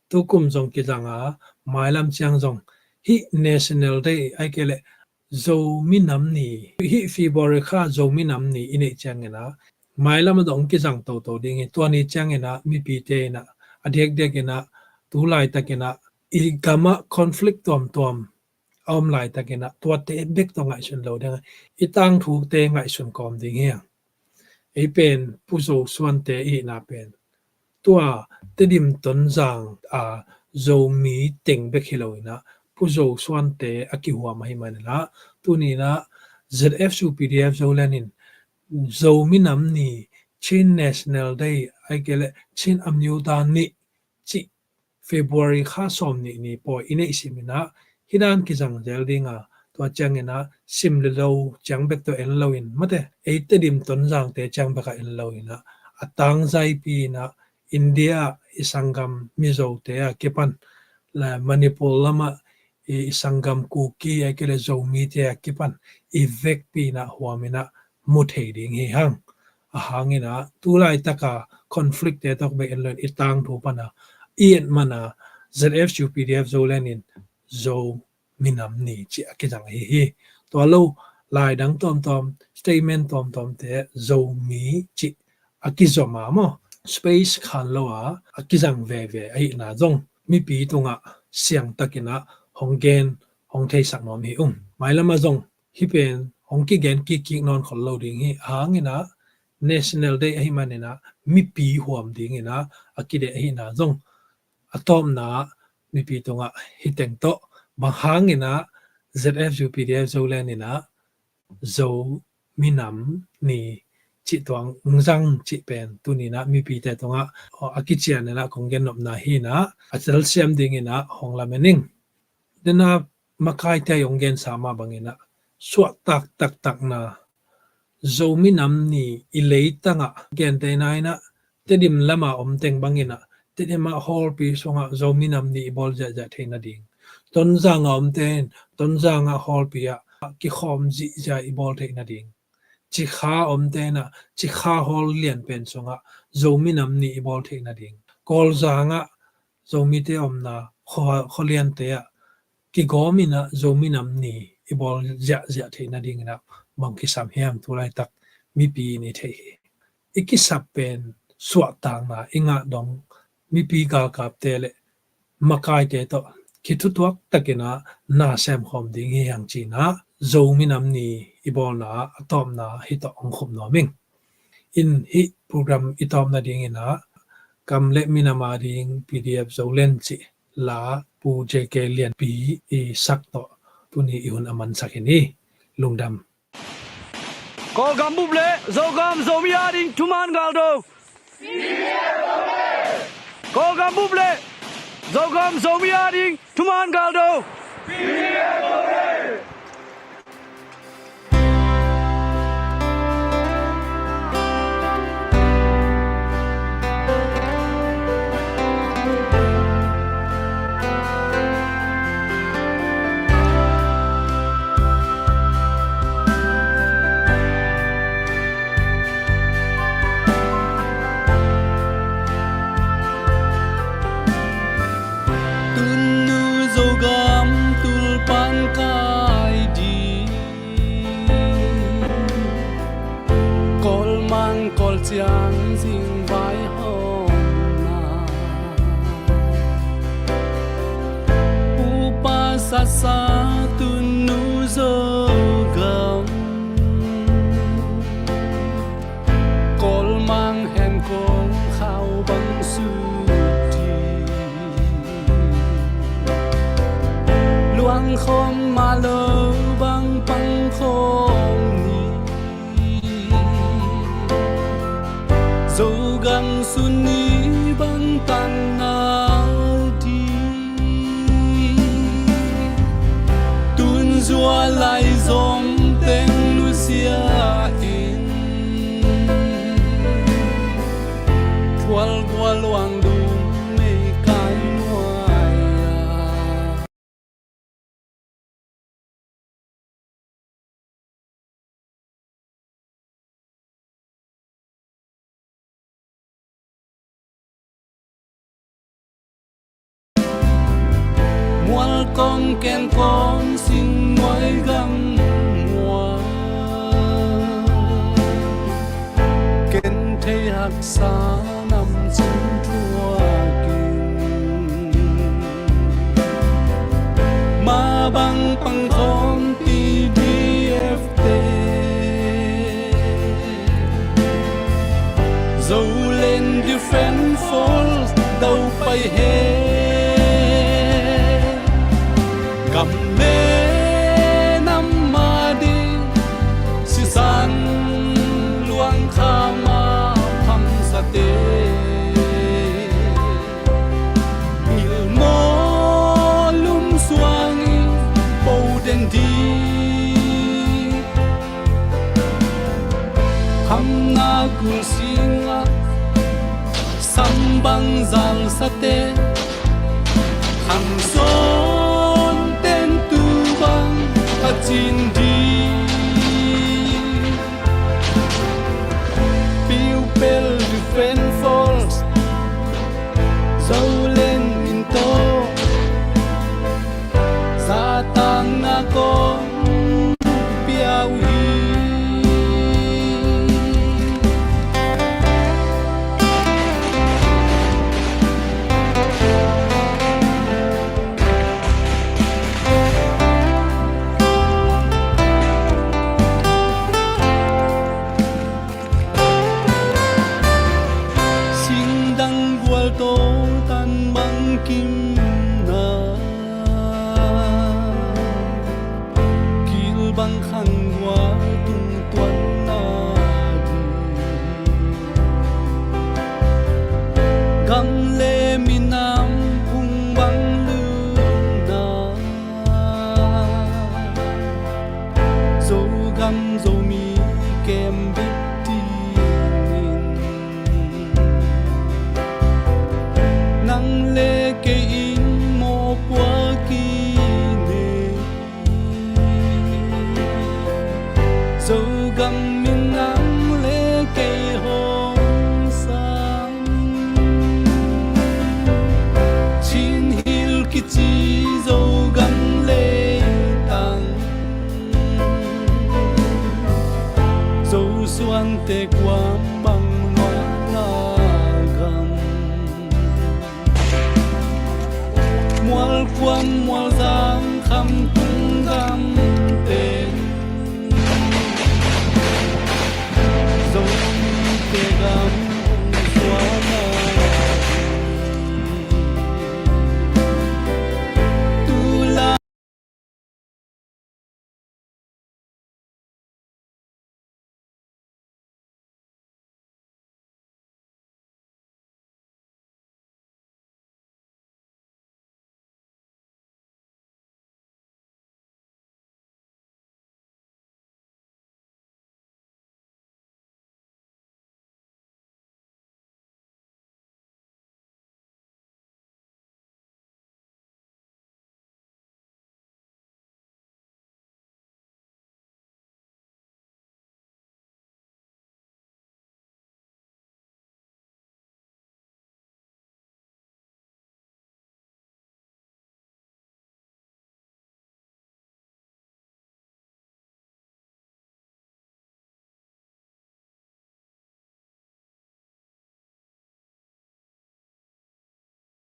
tukum zong kizang a, mailam ciang zong hih National Day, ahih kei leh Zo minam ni, hih February kha Zo minam ni i neih ciangin ah mailam ah zong kizang toto ding hi. Tua ni ciangin ah mipite in ah a diakdiak in ah tu laitakin ah i gam ah conflict tuamtuam a om laitakin ah tuate bek tawh ngaihsun lo ding a, i tangthute ngaihsun kawm ding hi a. Ei pen Pu Zo suante i hihna pen tua Tedim Tonzang a Zomi teng bek hi lo in ah Pu Zo suante a kihuam ahih manin ah tuni in ah Z F U P D F Zoland in Zo minam ni, Chin National Day, ahih kei leh Chin အမျိုးသားနေ့ cih February kha sawm nih ni pawi i neih sim in ah hih dan kizang zel ding a, tua ciangin ah Sim le Zo ciang bek tawh en lo in, mate, ei Tedim Tonzangte ciang bek ah en lo in ah a tangzaipi in ah India ah i sanggam Mizote a kipan, Manipur lam ah i, i sanggam Kuki, ahih kei leh Zomite a kipan i vekpi in ah huam in ah mu thei ding hi hang. A hang in ah tu laitak a conflict te tawh bek en lo in i tangthu pan a i et man a Z F U P D F Zoland in Zo minam ni cih a kizang ahi hi. Tua lo, lai dang tuamtuam, statement tuamtuamte Zomi cih a kizom a maw, space khan lo a a kizang veve ahihna zong mipi tungah siangtakin ah hong gen, hong theisak nuam hi ung. Mailam ah zong hih pen hong kigen kikkik nawn khol lo ding hi. A hang in ah National Day ahih manin ah mipi huam ding in ah a kideh ahihna zong a tawpna ah mipi tungah hih teng tawh bang hang in ah Z F U P D F Zoland in ah Zo minam ni cih tuang zang cih pen tuni in ah mipite tungah a kician in ah kong gen nopna hi in ah a telsiam ding in ah hong lamen ing. Dena makaite hong gensa mah bangin ah suahtak taktakna Zo minam ni i leitang ah gentehna in ah Tedim lam a om teng bangin ah Tedim ah hallpi sungah Zo minam ni i bawl ziahziah theih nading, Tonzang a omte in Tonzang ah hallpi ah kikhawm zihziah i bawl theih nading, Cikha omte in ah Cikha Hall lian pen sungah Zomi Nam Ni i bawl theih nading, Kawlzang ah Zomite omna khua, khualiante ah kigawm in ah Zomi Nam Ni i bawl ziahziah theih nading in ah bang kisam hiam, tu laitak mipi in i theih hi. I kisap pen suahtakna i ngah dong mipi galkapte le makaite tawh kithutuak takin ah na semkhawm ding hi hang ci in ah Zomi Nam Ni i bawlna ah a tawpna hih tawh hong khum nuam ing. In hih program i tawp nading in ah kam le minam ading P D F Zoland cih la Pu J K Lianpi i sak tawh tuni i hun a mansak hi ni. Lungdam. Kawlgam bup le Zogam Zomi ading thuman galdo. Kawlgam bup le Zogam Zomi ading thuman galdo. Tunu Zogam tulpan kai di, Kawlmang Kawlciang zing vaihawmna, upa sasa Tunu Zogam, Kawlmang hen Kawl khau bang sut di, luang khawm mah lo bang pang khawm ni, Zogam suni bang tan na di, tun zua lai zom teng nusia in, thual gual luang dung mei kai nuai a. Mual kong ken kong sing muai gam mual, ken thei haksa nam cin thuak in, mah bang pang khawm T D F te, Zoland Defence Force do pai he, gam le nam a ding sisan luang kha mah phamsate, pilmaw lum suang i po den di, khamna kul singah sam bang zalsate, khang sawn ten tu bang a cin di, Pupil Defence Force, Zoland min tawh, zatakna kong pia uh hi. Singdang gual tawh tan bang kimna, kilbang khang gual tung tuanna ding, gam le minam phung bang